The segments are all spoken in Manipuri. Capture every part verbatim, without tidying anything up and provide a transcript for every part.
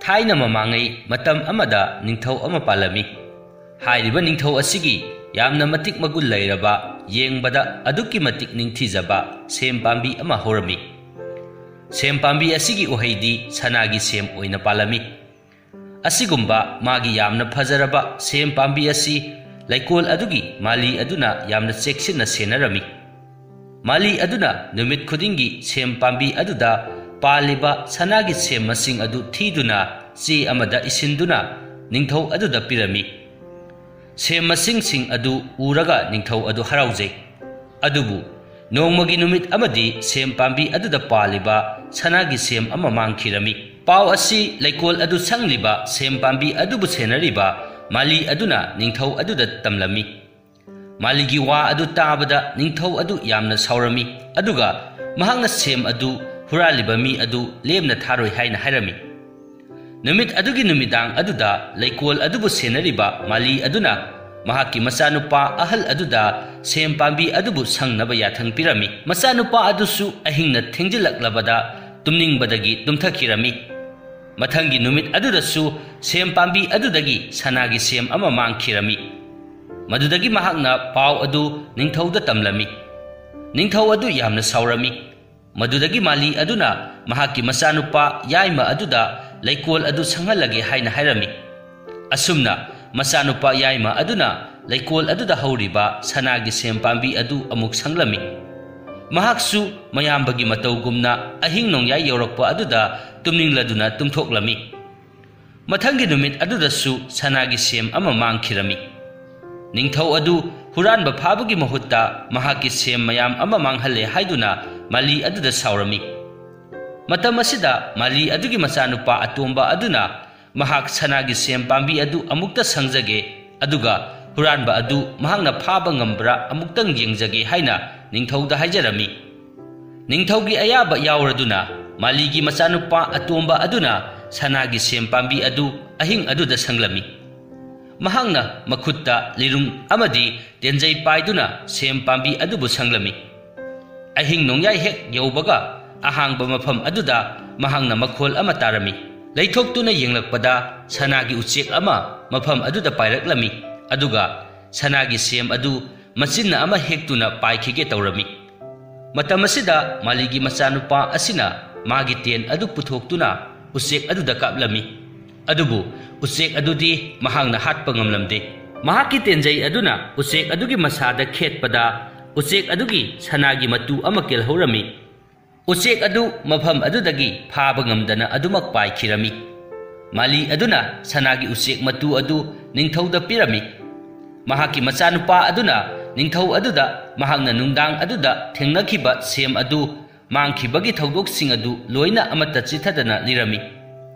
ꯊꯥꯏꯅ ꯃꯃꯥꯡꯉꯩ ꯃꯇꯝ ꯑꯃꯗ ꯅꯤꯡꯊꯧ ꯑꯃ ꯄꯥꯜꯂꯝꯃꯤ꯫ ꯍꯥꯏꯔꯤꯕ ꯅꯤꯡꯊꯧ ꯑꯁꯤꯒꯤ ꯌꯥꯝꯅ ꯃꯇꯤꯛ ꯃꯒꯨꯟ ꯂꯩꯔꯕ, ꯌꯦꯡꯕꯗ ꯑꯗꯨꯛꯀꯤ ꯃꯇꯤꯛ ꯅꯤꯡꯊꯤꯖꯕ ꯁꯦꯝ ꯄꯥꯝꯕꯤ ꯑꯃ ꯍꯧꯔꯝꯃꯤ꯫ ꯁꯦꯝ ꯄꯥꯝꯕꯤ ꯑꯁꯤꯒꯤ ꯎꯍꯩꯗꯤ ꯁꯅꯥꯒꯤ ꯁꯦꯝ ꯑꯣꯏꯅ ꯄꯥꯜꯂꯝꯃꯤ꯫ ꯑꯁꯤꯒꯨꯝꯕ ꯃꯥꯒꯤ ꯌꯥꯝꯅ ꯐꯖꯔꯕ ꯁꯦꯝ ꯄꯥꯝꯕꯤ ꯑꯁꯤ ꯂꯩꯀꯣꯜ ꯑꯗꯨꯒꯤ ꯃꯥꯂꯤ ꯑꯗꯨꯅ ꯌꯥꯝꯅ ꯆꯦꯛꯁꯤꯟꯅ ꯁꯦꯟꯅꯔꯝꯃꯤ꯫ ꯃꯥꯂꯤ ꯑꯗꯨꯅ ꯅꯨꯃꯤꯠ ꯈꯨꯗꯤꯡꯒꯤ ꯁꯦꯝ ꯄꯥꯝꯕꯤ ꯑꯗꯨꯗ ꯄꯥꯜꯂꯤꯕ ꯁꯅꯥꯒꯤ ꯁꯦꯝ ꯃꯁꯤꯡ ꯑꯗꯨ ꯊꯤꯗꯨꯅ ꯆꯦ ꯑꯃꯗ ꯏꯁꯤꯟꯗꯨꯅ ꯅꯤꯡꯊꯧ ꯑꯗꯨꯗ ꯄꯤꯔꯝꯃꯤ꯫ ꯁꯦꯝ ꯃꯁꯤꯡꯁꯤꯡ ꯑꯗꯨ ꯎꯔꯒ ꯅꯤꯡꯊꯧ ꯑꯗꯨ ꯍꯔꯥꯎꯖꯩ꯫ ꯑꯗꯨꯕꯨ ꯅꯣꯡꯃꯒꯤ ꯅꯨꯃꯤꯠ ꯑꯃꯗꯤ ꯁꯦꯝ ꯄꯥꯝꯕꯤ ꯑꯗꯨꯗ ꯄꯥꯜꯂꯤꯕ ꯁꯅꯥꯒꯤ ꯁꯦꯝ ꯑꯃ ꯃꯥꯡꯈꯤꯔꯝꯃꯤ꯫ ꯄꯥꯎ ꯑꯁꯤ ꯂꯩꯀꯣꯜ ꯑꯗꯨ ꯁꯪꯂꯤꯕ ꯁꯦꯝ ꯄꯥꯝꯕꯤ ꯑꯗꯨꯕꯨ ꯁꯦꯟꯅꯔꯤꯕ ꯃꯥꯂꯤ ꯑꯗꯨꯅ ꯅꯤꯡꯊꯧ ꯑꯗꯨꯗ ꯇꯝꯂꯝꯃꯤ꯫ ꯃꯥꯂꯤꯒꯤ ꯋꯥ ꯑꯗꯨ ꯇꯥꯕꯗ ꯅꯤꯡꯊꯧ ꯑꯗꯨ ꯌꯥꯝꯅ ꯁꯥꯎꯔꯝꯃꯤ, ꯑꯗꯨꯒ ꯃꯍꯥꯛꯅ ꯁꯦꯝ ꯑꯗꯨ ꯍꯨꯔꯥꯜꯂꯤꯕ ꯃꯤ ꯑꯗꯨ ꯂꯦꯝꯅ ꯊꯥꯔꯣꯏ ꯍꯥꯏꯅ ꯍꯥꯏꯔꯝꯃꯤ꯫ ꯅꯨꯃꯤꯠ ꯑꯗꯨꯒꯤ ꯅꯨꯃꯤꯗꯥꯡ ꯑꯗꯨꯗ ꯂꯩꯀꯣꯜ ꯑꯗꯨꯕꯨ ꯁꯦꯟꯅꯔꯤꯕ ꯃꯥꯂꯤ ꯑꯗꯨꯅ ꯃꯍꯥꯛꯀꯤ ꯃꯆꯥꯅꯨꯄꯥ ꯑꯍꯜ ꯑꯗꯨꯗ ꯁꯦꯝ ꯄꯥꯝꯕꯤ ꯑꯗꯨꯕꯨ ꯁꯪꯅꯕ ꯌꯥꯊꯪ ꯄꯤꯔꯝꯃꯤ꯫ ꯃꯆꯥꯅꯨꯄꯥ ꯑꯗꯨꯁꯨ ꯑꯍꯤꯡꯅ ꯊꯦꯡꯖꯤꯜꯂꯛꯂꯕꯗ ꯇꯨꯝꯅꯤꯡꯕꯗꯒꯤ ꯇꯨꯝꯊꯈꯤꯔꯝꯃꯤ꯫ ꯃꯊꯪꯒꯤ ꯅꯨꯃꯤꯠ ꯑꯗꯨꯗꯁꯨ ꯁꯦꯝ ꯄꯥꯝꯕꯤ ꯑꯗꯨꯗꯒꯤ ꯁꯅꯥꯒꯤ ꯁꯦꯝ ꯑꯃ ꯃꯥꯡꯈꯤꯔꯝꯃꯤ꯫ ꯃꯗꯨꯗꯒꯤ ꯃꯍꯥꯛꯅ ꯄꯥꯎ ꯑꯗꯨ ꯅꯤꯡꯊꯧꯗ ꯇꯝꯂꯝꯃꯤ꯫ ꯅꯤꯡꯊꯧ ꯑꯗꯨ ꯌꯥꯝꯅ ꯁꯥꯎꯔꯝꯃꯤ꯫ ꯃꯗꯨꯗꯒꯤ ꯃꯥꯂꯤ ꯑꯗꯨꯅ ꯃꯍꯥꯛꯀꯤ ꯃꯆꯥꯅꯨꯄꯥ ꯌꯥꯏꯃ ꯑꯗꯨꯗ ꯂꯩꯀꯣꯜ ꯑꯗꯨ ꯁꯪꯍꯜꯂꯒꯦ ꯍꯥꯏꯅ ꯍꯥꯏꯔꯝꯃꯤ꯫ ꯑꯁꯨꯝꯅ ꯃꯆꯥꯅꯨꯄꯥ ꯌꯥꯏꯃ ꯑꯗꯨꯅ ꯂꯩꯀꯣꯜ ꯑꯗꯨꯗ ꯍꯧꯔꯤꯕ ꯁꯅꯥꯒꯤ ꯁꯦꯝ ꯄꯥꯝꯕꯤ ꯑꯗꯨ ꯑꯃꯨꯛ ꯁꯪꯂꯝꯃꯤ꯫ ꯃꯍꯥꯛꯁꯨ ꯃꯌꯥꯝꯕꯒꯤ ꯃꯇꯧꯒꯨꯝꯅ ꯑꯍꯤꯡ ꯅꯣꯡꯌꯥꯏ ꯌꯧꯔꯛꯄ ꯑꯗꯨꯗ ꯇꯨꯝꯅꯤꯡꯂꯗꯨꯅ ꯇꯨꯝꯊꯣꯛꯂꯝꯃꯤ꯫ ꯃꯊꯪꯒꯤ ꯅꯨꯃꯤꯠ ꯑꯗꯨꯗꯁꯨ ꯁꯅꯥꯒꯤ ꯁꯦꯝ ꯑꯃ ꯃꯥꯡꯈꯤꯔꯝꯃꯤ꯫ ꯅꯤꯡꯊꯧ ꯑꯗꯨ ꯍꯨꯔꯥꯟꯕ ꯐꯥꯕꯒꯤ ꯃꯍꯨꯠꯇ ꯃꯍꯥꯛꯀꯤ ꯁꯦꯝ ꯃꯌꯥꯝ ꯑꯃ ꯃꯥꯡꯍꯜꯂꯦ ꯍꯥꯏꯗꯨꯅ ꯃꯥꯂꯤ ꯑꯗꯨꯗ ꯁꯥꯎꯔꯝꯃꯤ꯫ ꯃꯇꯝ ꯑꯁꯤꯗ ꯃꯥꯂꯤ ꯑꯗꯨꯒꯤ ꯃꯆꯥꯅꯨꯄꯥ ꯑꯇꯣꯝꯕ ꯑꯗꯨꯅ ꯃꯍꯥꯛ ꯁꯅꯥꯒꯤ ꯁꯦꯝ ꯄꯥꯝꯕꯤ ꯑꯗꯨ ꯑꯃꯨꯛꯇ ꯁꯪꯖꯒꯦ, ꯑꯗꯨꯒ ꯍꯨꯔꯥꯟꯕ ꯑꯗꯨ ꯃꯍꯥꯛꯅ ꯐꯥꯕ ꯉꯝꯕ꯭ꯔꯥ ꯑꯃꯨꯛꯇꯪ ꯌꯦꯡꯖꯒꯦ ꯍꯥꯏꯅ ꯅꯤꯡꯊꯧꯗ ꯍꯥꯏꯖꯔꯝꯃꯤ꯫ ꯅꯤꯡꯊꯧꯒꯤ ꯑꯌꯥꯕ ꯌꯥꯎꯔꯗꯨꯅ ꯃꯥꯂꯤꯒꯤ ꯃꯆꯥꯅꯨꯄꯥ ꯑꯇꯣꯝꯕ ꯑꯗꯨꯅ ꯁꯅꯥꯒꯤ ꯁꯦꯝ ꯄꯥꯝꯕꯤ ꯑꯗꯨ ꯑꯍꯤꯡ ꯑꯗꯨꯗ ꯁꯪꯂꯝꯃꯤ꯫ ꯃꯍꯥꯛꯅ ꯃꯈꯨꯠꯇ ꯂꯤꯔꯨꯡ ꯑꯃꯗꯤ ꯇꯦꯟꯖꯩ ꯄꯥꯏꯗꯨꯅ ꯁꯦꯝ ꯄꯥꯝꯕꯤ ꯑꯗꯨꯕꯨ ꯁꯪꯂꯝꯃꯤ꯫ ꯑꯍꯤꯡ ꯅꯣꯡꯌꯥꯏ ꯍꯦꯛ ꯌꯧꯕꯒ ꯑꯍꯥꯡꯕ ꯃꯐꯝ ꯑꯗꯨꯗ ꯃꯍꯥꯛꯅ ꯃꯈꯣꯜ ꯑꯃ ꯇꯥꯔꯝꯃꯤ꯫ ꯂꯩꯊꯣꯛꯇꯨꯅ ꯌꯦꯡꯂꯛꯄꯗ ꯁꯅꯥꯒꯤ ꯎꯆꯦꯛ ꯑꯃ ꯃꯐꯝ ꯑꯗꯨꯗ ꯄꯥꯏꯔꯛꯂꯝꯃꯤ, ꯑꯗꯨꯒ ꯁꯅꯥꯒꯤ ꯁꯦꯝ ꯑꯗꯨ ꯃꯆꯤꯟꯅ ꯑꯃ ꯍꯦꯛꯇꯨꯅ ꯄꯥꯏꯈꯤꯒꯦ ꯇꯧꯔꯝꯃꯤ꯫ ꯃꯇꯝ ꯑꯁꯤꯗ ꯃꯥꯂꯤꯒꯤ ꯃꯆꯥꯅꯨꯄꯥ ꯑꯁꯤꯅ ꯃꯥꯒꯤ ꯇꯦꯟ ꯑꯗꯨ ꯄꯨꯊꯣꯛꯇꯨꯅ ꯎꯆꯦꯛ ꯑꯗꯨꯗ ꯀꯥꯞꯂꯝꯃꯤ꯫ ꯑꯗꯨꯕꯨ ꯎꯆꯦꯛ ꯑꯗꯨꯗꯤ ꯃꯍꯥꯛꯅ ꯍꯥꯠꯄ ꯉꯝꯂꯝꯗꯦ꯫ ꯃꯍꯥꯛꯀꯤ ꯇꯦꯟꯖꯩ ꯑꯗꯨꯅ ꯎꯆꯦꯛ ꯑꯗꯨꯒꯤ ꯃꯁꯥꯗ ꯈꯦꯠꯄꯗ ꯎꯆꯦꯛ ꯑꯗꯨꯒꯤ ꯁꯅꯥꯒꯤ ꯃꯇꯨ ꯑꯃ ꯀꯦꯜꯍꯧꯔꯝꯃꯤ꯫ ꯎꯆꯦꯛ ꯑꯗꯨ ꯃꯐꯝ ꯑꯗꯨꯗꯒꯤ ꯐꯥꯕ ꯉꯝꯗꯅ ꯑꯗꯨꯃꯛ ꯄꯥꯏꯈꯤꯔꯝꯃꯤ꯫ ꯃꯥꯂꯤ ꯑꯗꯨꯅ ꯁꯅꯥꯒꯤ ꯎꯆꯦꯛ ꯃꯇꯨ ꯑꯗꯨ ꯅꯤꯡꯊꯧꯗ ꯄꯤꯔꯝꯃꯤ꯫ ꯃꯍꯥꯛꯀꯤ ꯃꯆꯥꯅꯨꯄꯥ ꯑꯗꯨꯅ ꯅꯤꯡꯊꯧ ꯑꯗꯨꯗ ꯃꯍꯥꯛꯅ ꯅꯨꯡꯗꯥꯡ ꯑꯗꯨꯗ ꯊꯦꯡꯅꯈꯤꯕ ꯁꯦꯝ ꯑꯗꯨ, ꯃꯥꯡꯈꯤꯕꯒꯤ ꯊꯧꯗꯣꯛꯁꯤꯡ ꯑꯗꯨ ꯂꯣꯏꯅ ꯑꯃꯠꯇ ꯆꯤꯊꯗꯅ ꯂꯤꯔꯝꯃꯤ꯫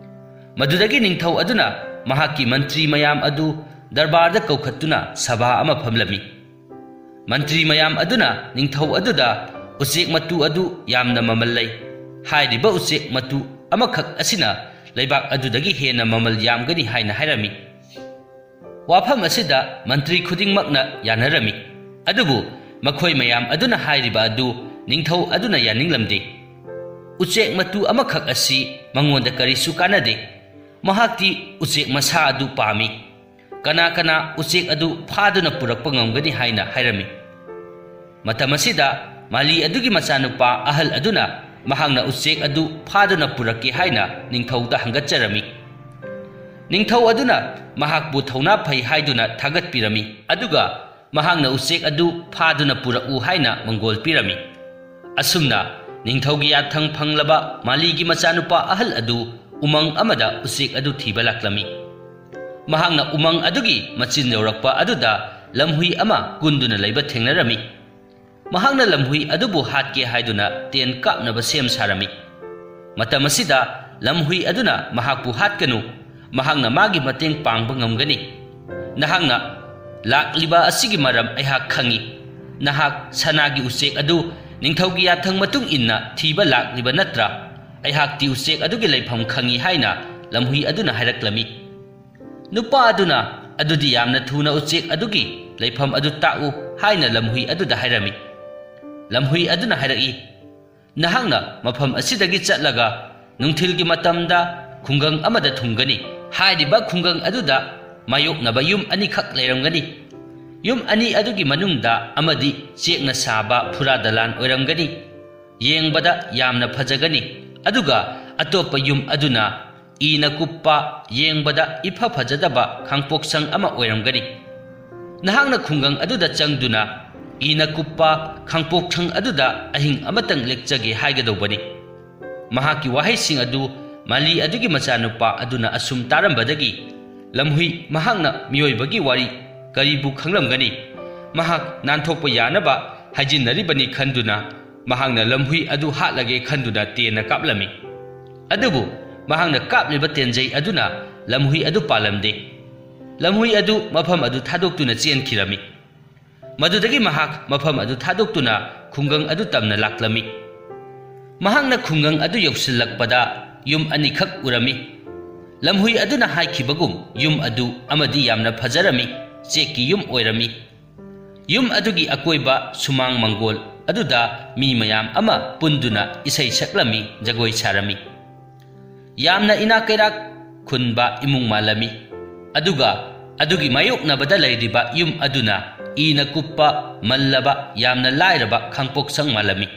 ꯃꯗꯨꯗꯒꯤ ꯅꯤꯡꯊꯧ ꯑꯗꯨꯅ ꯃꯍꯥꯛꯀꯤ ꯃꯟꯇ꯭ꯔꯤ ꯃꯌꯥꯝ ꯑꯗꯨ ꯗꯔꯕꯥꯔꯗ ꯀꯧꯈꯠꯇꯨꯅ ꯁꯚꯥ ꯑꯃ ꯐꯝꯂꯝꯃꯤ꯫ ꯃꯟꯇ꯭ꯔꯤ ꯃꯌꯥꯝ ꯑꯗꯨꯅ ꯅꯤꯡꯊꯧ ꯑꯗꯨꯗ, "ꯎꯆꯦꯛ ꯃꯇꯨ ꯑꯗꯨ ꯌꯥꯝꯅ ꯃꯃꯜ ꯂꯩ꯫ ꯍꯥꯏꯔꯤꯕ ꯎꯆꯦꯛ ꯃꯇꯨ ꯑꯃꯈꯛ ꯑꯁꯤꯅ ꯂꯩꯕꯥꯛ ꯑꯗꯨꯗꯒꯤ ꯍꯦꯟꯅ ꯃꯃꯜ ꯌꯥꯝꯒꯅꯤ" ꯍꯥꯏꯅ ꯍꯥꯏꯔꯝꯃꯤ꯫ ꯋꯥꯐꯝ ꯑꯁꯤꯗ ꯃꯟꯇ꯭ꯔꯤ ꯈꯨꯗꯤꯡꯃꯛꯅ ꯌꯥꯅꯔꯝꯃꯤ, ꯑꯗꯨꯕꯨ ꯃꯈꯣꯏ ꯃꯌꯥꯝ ꯑꯗꯨꯅ ꯍꯥꯏꯔꯤꯕ ꯑꯗꯨ ꯅꯤꯡꯊꯧ ꯑꯗꯨꯅ ꯌꯥꯅꯤꯡꯂꯝꯗꯦ꯫ "ꯎꯆꯦꯛ ꯃꯇꯨ ꯑꯃꯈꯛ ꯑꯁꯤ ꯃꯉꯣꯟꯗ ꯀꯔꯤꯁꯨ ꯀꯥꯟꯅꯗꯦ꯫ ꯃꯍꯥꯛꯇꯤ ꯎꯆꯦꯛ ꯃꯁꯥ ꯑꯗꯨ ꯄꯥꯝꯃꯤ꯫ ꯀꯅꯥ ꯀꯅꯥ ꯎꯆꯦꯛ ꯑꯗꯨ ꯐꯥꯗꯨꯅ ꯄꯨꯔꯛꯄ ꯉꯝꯒꯅꯤ?" ꯍꯥꯏꯅ ꯍꯥꯏꯔꯝꯃꯤ꯫ ꯃꯇꯝ ꯑꯁꯤꯗ ꯃꯥꯂꯤ ꯑꯗꯨꯒꯤ ꯃꯆꯥꯅꯨꯄꯥ ꯑꯍꯜ ꯑꯗꯨꯅ ꯃꯍꯥꯛꯅ ꯎꯆꯦꯛ ꯑꯗꯨ ꯐꯥꯗꯨꯅ ꯄꯨꯔꯛꯀꯦ ꯍꯥꯏꯅ ꯅꯤꯡꯊꯧꯗ ꯍꯪꯒꯠꯆꯔꯝꯃꯤ꯫ ꯅꯤꯡꯊꯧ ꯑꯗꯨꯅ ꯃꯍꯥꯛꯄꯨ ꯊꯧꯅꯥ ꯐꯩ ꯍꯥꯏꯗꯨꯅ ꯊꯥꯒꯠꯄꯤꯔꯝꯃꯤ, ꯑꯗꯨꯒ ꯃꯍꯥꯛꯅ ꯎꯆꯦꯛ ꯑꯗꯨ ꯐꯥꯗꯨꯅ ꯄꯨꯔꯛꯎ ꯍꯥꯏꯅ ꯃꯪꯒꯣꯜ ꯄꯤꯔꯝꯃꯤ꯫ ꯑꯁꯨꯝꯅ ꯅꯤꯡꯊꯧꯒꯤ ꯌꯥꯊꯪ ꯐꯪꯂꯕ ꯃꯥꯂꯤꯒꯤ ꯃꯆꯥꯅꯨꯄꯥ ꯑꯍꯜ ꯑꯗꯨ ꯎꯃꯪ ꯑꯃꯗ ꯎꯆꯦꯛ ꯑꯗꯨ ꯊꯤꯕ ꯂꯥꯛꯂꯝꯃꯤ꯫ ꯃꯍꯥꯛꯅ ꯎꯃꯪ ꯑꯗꯨꯒꯤ ꯃꯆꯤꯟ ꯌꯧꯔꯛꯄ ꯑꯗꯨꯗ ꯂꯝꯍꯨꯏ ꯑꯃ ꯀꯨꯟꯗꯨꯅ ꯂꯩꯕ ꯊꯦꯡꯅꯔꯝꯃꯤ꯫ ꯃꯍꯥꯛꯅ ꯂꯝꯍꯨꯏ ꯑꯗꯨꯕꯨ ꯍꯥꯠꯀꯦ ꯍꯥꯏꯗꯨꯅ ꯇꯦꯟ ꯀꯥꯞꯅꯕ ꯁꯦꯝ ꯁꯥꯔꯝꯃꯤ꯫ ꯃꯇꯝ ꯑꯁꯤꯗ ꯂꯝꯍꯨꯏ ꯑꯗꯨꯅ ꯃꯍꯥꯛꯄꯨ ꯍꯥꯠꯀꯅꯨ, ꯃꯍꯥꯛꯅ ꯃꯥꯒꯤ ꯃꯇꯦꯡ ꯄꯥꯡꯕ ꯉꯝꯒꯅꯤ꯫ "ꯅꯍꯥꯛꯅ ꯂꯥꯛꯂꯤꯕ ꯑꯁꯤꯒꯤ ꯃꯔꯝ ꯑꯩꯍꯥꯛ ꯈꯪꯏ꯫ ꯅꯍꯥꯛ ꯁꯅꯥꯒꯤ ꯎꯆꯦꯛ ꯑꯗꯨ ꯅꯤꯡꯊꯧꯒꯤ ꯌꯥꯊꯪ ꯃꯇꯨꯡ ꯏꯟꯅ ꯊꯤꯕ ꯂꯥꯛꯂꯤꯕ ꯅꯠꯇ꯭ꯔꯥ? ꯑꯩꯍꯥꯛꯇꯤ ꯎꯆꯦꯛ ꯑꯗꯨꯒꯤ ꯂꯩꯐꯝ ꯈꯪꯏ" ꯍꯥꯏꯅ ꯂꯝꯍꯨꯏ ꯑꯗꯨꯅ ꯍꯥꯏꯔꯛꯂꯝꯃꯤ꯫ ꯅꯨꯄꯥ ꯑꯗꯨꯅ, "ꯑꯗꯨꯗꯤ ꯌꯥꯝꯅ ꯊꯨꯅ ꯎꯆꯦꯛ ꯑꯗꯨꯒꯤ ꯂꯩꯐꯝ ꯑꯗꯨ ꯇꯥꯛꯎ" ꯍꯥꯏꯅ ꯂꯝꯍꯨꯏ ꯑꯗꯨꯗ ꯍꯥꯏꯔꯝꯃꯤ꯫ ꯂꯝꯍꯨꯏ ꯑꯗꯨꯅ ꯍꯥꯏꯔꯛꯏ, "ꯅꯍꯥꯛꯅ ꯃꯐꯝ ꯑꯁꯤꯗꯒꯤ ꯆꯠꯂꯒ ꯅꯨꯡꯊꯤꯜꯒꯤ ꯃꯇꯝꯗ ꯈꯨꯡꯒꯪ ꯑꯃꯗ ꯊꯨꯡꯒꯅꯤ꯫ ꯍꯥꯏꯔꯤꯕ ꯈꯨꯡꯒꯪ ꯑꯗꯨꯗ ꯃꯥꯌꯣꯛꯅꯕ ꯌꯨꯝ ꯑꯅꯤꯈꯛ ꯂꯩꯔꯝꯒꯅꯤ꯫ ꯌꯨꯝ ꯑꯅꯤ ꯑꯗꯨꯒꯤ ꯃꯅꯨꯡꯗ ꯑꯃꯗꯤ ꯆꯦꯛꯅ ꯁꯥꯕ ꯐꯨꯔꯥ ꯗꯂꯥꯟ ꯑꯣꯏꯔꯝꯒꯅꯤ꯫ ꯌꯦꯡꯕꯗ ꯌꯥꯝꯅ ꯐꯖꯒꯅꯤ꯫ ꯑꯗꯨꯒ ꯑꯇꯣꯞꯄ ꯌꯨꯝ ꯑꯗꯨꯅ ꯏꯅ ꯀꯨꯞꯄ, ꯌꯦꯡꯕꯗ ꯏꯐ ꯐꯖꯗꯕ ꯈꯥꯡꯄꯣꯛꯁꯪ ꯑꯃ ꯑꯣꯏꯔꯝꯒꯅꯤ꯫ ꯅꯍꯥꯛꯅ ꯈꯨꯡꯒꯪ ꯑꯗꯨꯗ ꯆꯪꯗꯨꯅ ꯏꯅ ꯀꯨꯞꯄ ꯈꯥꯡꯄꯣꯛꯁꯪ ꯑꯗꯨꯗ ꯑꯍꯤꯡ ꯑꯃꯇꯪ ꯂꯦꯛꯆꯒꯦ ꯍꯥꯏꯒꯗꯧꯕꯅꯤ꯫ ꯃꯍꯥꯛꯀꯤ ꯋꯥꯍꯩꯁꯤꯡ ꯑꯗꯨ ꯃꯥꯂꯤ ꯑꯗꯨꯒꯤ ꯃꯆꯥꯅꯨꯄꯥ ꯑꯗꯨꯅ ꯑꯁꯨꯝ ꯇꯥꯔꯝꯕꯗꯒꯤ, ꯂꯝꯍꯨꯏ ꯃꯍꯥꯛꯅ ꯃꯤꯑꯣꯏꯕꯒꯤ ꯋꯥꯔꯤ ꯀꯔꯤꯕꯨ ꯈꯪꯂꯝꯒꯅꯤ? ꯃꯍꯥꯛ ꯅꯥꯟꯊꯣꯛꯄ ꯌꯥꯅꯕ ꯍꯥꯏꯖꯤꯟꯅꯔꯤꯕꯅꯤ ꯈꯟꯗꯨꯅ, ꯃꯍꯥꯛꯅ ꯂꯝꯍꯨꯏ ꯑꯗꯨ ꯍꯥꯠꯂꯒꯦ ꯈꯟꯗꯨꯅ ꯇꯦꯟꯅ ꯀꯥꯞꯂꯝꯃꯤ꯫ ꯑꯗꯨꯕꯨ ꯃꯍꯥꯛꯅ ꯀꯥꯞꯂꯤꯕ ꯇꯦꯟꯖꯩ ꯑꯗꯨꯅ ꯂꯝꯍꯨꯏ ꯑꯗꯨ ꯄꯥꯜꯂꯝꯗꯦ꯫ ꯂꯝꯍꯨꯏ ꯑꯗꯨ ꯃꯐꯝ ꯑꯗꯨ ꯊꯥꯗꯣꯛꯇꯨꯅ ꯆꯦꯟꯈꯤꯔꯝꯃꯤ꯫ ꯃꯗꯨꯗꯒꯤ ꯃꯍꯥꯛ ꯃꯐꯝ ꯑꯗꯨ ꯊꯥꯗꯣꯛꯇꯨꯅ ꯈꯨꯡꯒꯪ ꯑꯗꯨ ꯇꯝꯅ ꯂꯥꯛꯂꯝꯃꯤ꯫ ꯃꯍꯥꯛꯅ ꯈꯨꯡꯒꯪ ꯑꯗꯨ ꯌꯧꯁꯤꯜꯂꯛꯄꯗ ꯌꯨꯝ ꯑꯅꯤꯈꯛ ꯎꯔꯝꯃꯤ꯫ ꯂꯝꯍꯨꯏ ꯑꯗꯨꯅ ꯍꯥꯏꯈꯤꯕꯒꯨꯝ ꯌꯨꯝ ꯑꯗꯨ ꯑꯃꯗꯤ ꯌꯥꯝꯅ ꯐꯖꯔꯝꯃꯤ, ꯆꯦꯛꯀꯤ ꯌꯨꯝ ꯑꯣꯏꯔꯝꯃꯤ꯫ ꯌꯨꯝ ꯑꯗꯨꯒꯤ ꯑꯀꯣꯏꯕ ꯁꯨꯃꯥꯡ ꯃꯪꯒꯣꯜ ꯑꯗꯨꯗ ꯃꯤ ꯃꯌꯥꯝ ꯑꯃ ꯄꯨꯟꯗꯨꯅ ꯏꯁꯩ ꯁꯛꯂꯝꯃꯤ, ꯖꯒꯣꯏ ꯁꯥꯔꯝꯃꯤ꯫ ꯌꯥꯝꯅ ꯏꯅꯥꯛ ꯀꯩꯔꯥꯛ ꯈꯨꯟꯕ ꯏꯃꯨꯡ ꯃꯥꯜꯂꯝꯃꯤ꯫ ꯑꯗꯨꯒ ꯑꯗꯨꯒꯤ ꯃꯥꯌꯣꯛꯅꯕꯗ ꯂꯩꯔꯤꯕ ꯌꯨꯝ ꯑꯗꯨꯅ ꯏꯅ ꯀꯨꯞꯄ, ꯃꯜꯂꯕ, ꯌꯥꯝꯅ ꯂꯥꯏꯔꯕ ꯈꯥꯡꯄꯣꯛꯁꯪ ꯃꯥꯜꯂꯝꯃꯤ꯫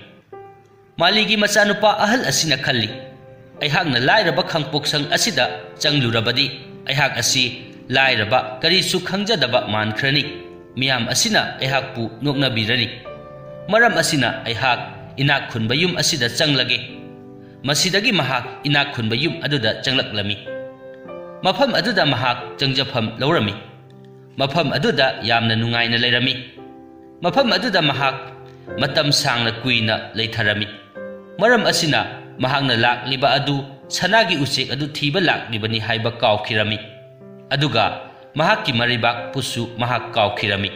ꯃꯥꯂꯤꯒꯤ ꯃꯆꯥꯅꯨꯄꯥ ꯑꯍꯜ ꯑꯁꯤꯅ ꯈꯜꯂꯤ, "ꯑꯩꯍꯥꯛꯅ ꯂꯥꯏꯔꯕ ꯈꯥꯡꯄꯣꯛꯁꯪ ꯑꯁꯤꯗ ꯆꯪꯂꯨꯔꯕꯗꯤ ꯑꯩꯍꯥꯛ ꯑꯁꯤ ꯂꯥꯏꯔꯕ, ꯀꯔꯤꯁꯨ ꯈꯪꯖꯗꯕ ꯃꯥꯟꯈ꯭ꯔꯅꯤ꯫ ꯃꯤꯌꯥꯝ ꯑꯁꯤꯅ ꯑꯩꯍꯥꯛꯄꯨ ꯅꯣꯛꯅꯕꯤꯔꯅꯤ꯫ ꯃꯔꯝ ꯑꯁꯤꯅ ꯑꯩꯍꯥꯛ ꯏꯅꯥꯛ ꯈꯨꯟꯕ ꯌꯨꯝ ꯑꯁꯤꯗ ꯆꯪꯂꯒꯦ꯫" ꯃꯁꯤꯗꯒꯤ ꯃꯍꯥꯛ ꯏꯅꯥꯛ ꯈꯨꯟꯕ ꯌꯨꯝ ꯑꯗꯨꯗ ꯆꯪꯂꯛꯂꯝꯃꯤ꯫ ꯃꯐꯝ ꯑꯗꯨꯗ ꯃꯍꯥꯛ ꯆꯪꯖꯐꯝ ꯂꯧꯔꯝꯃꯤ꯫ ꯃꯐꯝ ꯑꯗꯨꯗ ꯌꯥꯝꯅ ꯅꯨꯡꯉꯥꯏꯅ ꯂꯩꯔꯝꯃꯤ꯫ ꯃꯐꯝ ꯑꯗꯨꯗ ꯃꯍꯥꯛ ꯃꯇꯝ ꯁꯥꯡꯅ ꯀꯨꯏꯅ ꯂꯩꯊꯔꯝꯃꯤ꯫ ꯃꯔꯝ ꯑꯁꯤꯅ ꯃꯍꯥꯛꯅ ꯂꯥꯛꯂꯤꯕ ꯑꯗꯨ ꯁꯅꯥꯒꯤ ꯎꯆꯦꯛ ꯑꯗꯨ ꯊꯤꯕ ꯂꯥꯛꯂꯤꯕꯅꯤ ꯍꯥꯏꯕ ꯀꯥꯎꯈꯤꯔꯝꯃꯤ꯫ ꯑꯗꯨꯒ ꯃꯍꯥꯛꯀꯤ ꯃꯔꯩꯕꯥꯛꯄꯨꯁꯨ ꯃꯍꯥꯛ ꯀꯥꯎꯈꯤꯔꯝꯃꯤ꯫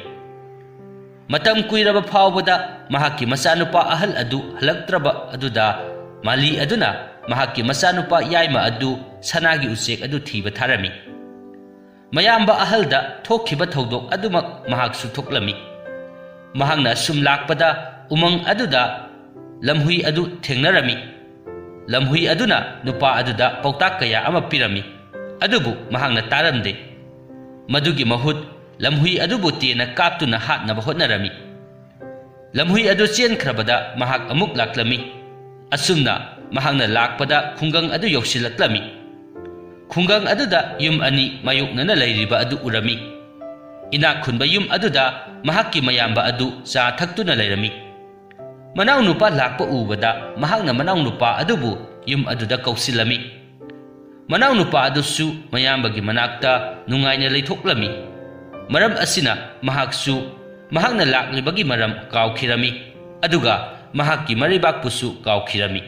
ꯃꯇꯝ ꯀꯨꯏꯔꯕ ꯐꯥꯎꯕꯗ ꯃꯍꯥꯛꯀꯤ ꯃꯆꯥꯅꯨꯄꯥ ꯑꯍꯜ ꯑꯗꯨ ꯍꯜꯂꯛꯇ꯭ꯔꯕ ꯑꯗꯨꯗ ꯃꯥꯂꯤ ꯑꯗꯨꯅ ꯃꯍꯥꯛꯀꯤ ꯃꯆꯥꯅꯨꯄꯥ ꯌꯥꯏꯃ ꯑꯗꯨ ꯁꯅꯥꯒꯤ ꯎꯆꯦꯛ ꯑꯗꯨ ꯊꯤꯕ ꯊꯥꯔꯝꯃꯤ꯫ ꯃꯌꯥꯝꯕ ꯑꯍꯜꯗ ꯊꯣꯛꯈꯤꯕ ꯊꯧꯗꯣꯛ ꯑꯗꯨꯃꯛ ꯃꯍꯥꯛꯁꯨ ꯊꯣꯛꯂꯝꯃꯤ꯫ ꯃꯍꯥꯛꯅ ꯑꯁꯨꯝ ꯂꯥꯛꯄꯗ ꯎꯃꯪ ꯑꯗꯨꯗ ꯂꯝꯍꯨꯏ ꯑꯗꯨ ꯊꯦꯡꯅꯔꯝꯃꯤ꯫ ꯂꯝꯍꯨꯏ ꯑꯗꯨꯅ ꯅꯨꯄꯥ ꯑꯗꯨꯗ ꯄꯥꯎꯇꯥꯛ ꯀꯌꯥ ꯑꯃ ꯄꯤꯔꯝꯃꯤ, ꯑꯗꯨꯕꯨ ꯃꯍꯥꯛꯅ ꯇꯥꯔꯝꯗꯦ꯫ ꯃꯗꯨꯒꯤ ꯃꯍꯨꯠ ꯂꯝꯍꯨꯏ ꯑꯗꯨꯕꯨ ꯇꯦꯟꯅ ꯀꯥꯞꯇꯨꯅ ꯍꯥꯠꯅꯕ ꯍꯣꯠꯅꯔꯝꯃꯤ꯫ ꯂꯝꯍꯨꯏ ꯑꯗꯨ ꯆꯦꯟꯈ꯭ꯔꯕꯗ ꯃꯍꯥꯛ ꯑꯃꯨꯛ ꯂꯥꯛꯂꯝꯃꯤ꯫ ꯑꯁꯨꯝꯅ ꯃꯍꯥꯛꯅ ꯂꯥꯛꯄꯗ ꯈꯨꯡꯒꯪ ꯑꯗꯨ ꯌꯧꯁꯤꯜꯂꯛꯂꯝꯃꯤ꯫ ꯈꯨꯡꯒꯪ ꯑꯗꯨꯗ ꯌꯨꯝ ꯑꯅꯤ ꯃꯥꯌꯣꯛꯅꯅ ꯂꯩꯔꯤꯕ ꯑꯗꯨ ꯎꯔꯝꯃꯤ꯫ ꯏꯅꯥꯛ ꯈꯨꯟꯕ ꯌꯨꯝ ꯑꯗꯨꯗ ꯃꯍꯥꯛꯀꯤ ꯃꯌꯥꯝꯕ ꯑꯗꯨ ꯆꯥ ꯊꯛꯇꯨꯅ ꯂꯩꯔꯝꯃꯤ꯫ ꯃꯅꯥꯎꯅꯨꯄꯥ ꯂꯥꯛꯄ ꯎꯕꯗ ꯃꯍꯥꯛꯅ ꯃꯅꯥꯎꯅꯨꯄꯥ ꯑꯗꯨꯕꯨ ꯌꯨꯝ ꯑꯗꯨꯗ ꯀꯧꯁꯤꯜꯂꯝꯃꯤ꯫ ꯃꯅꯥꯎꯅꯨꯄꯥ ꯑꯗꯨꯁꯨ ꯃꯌꯥꯝꯕꯒꯤ ꯃꯅꯥꯛꯇ ꯅꯨꯡꯉꯥꯏꯅ ꯂꯩꯊꯣꯛꯂꯝꯃꯤ꯫ ꯃꯔꯝ ꯑꯁꯤꯅ ꯃꯍꯥꯛꯁꯨ ꯃꯍꯥꯛꯅ ꯂꯥꯛꯂꯤꯕꯒꯤ ꯃꯔꯝ ꯀꯥꯎꯈꯤꯔꯝꯃꯤ, ꯑꯗꯨꯒ ꯃꯍꯥꯛꯀꯤ ꯃꯔꯩꯕꯥꯛꯄꯨꯁꯨ ꯀꯥꯎꯈꯤꯔꯝꯃꯤ꯫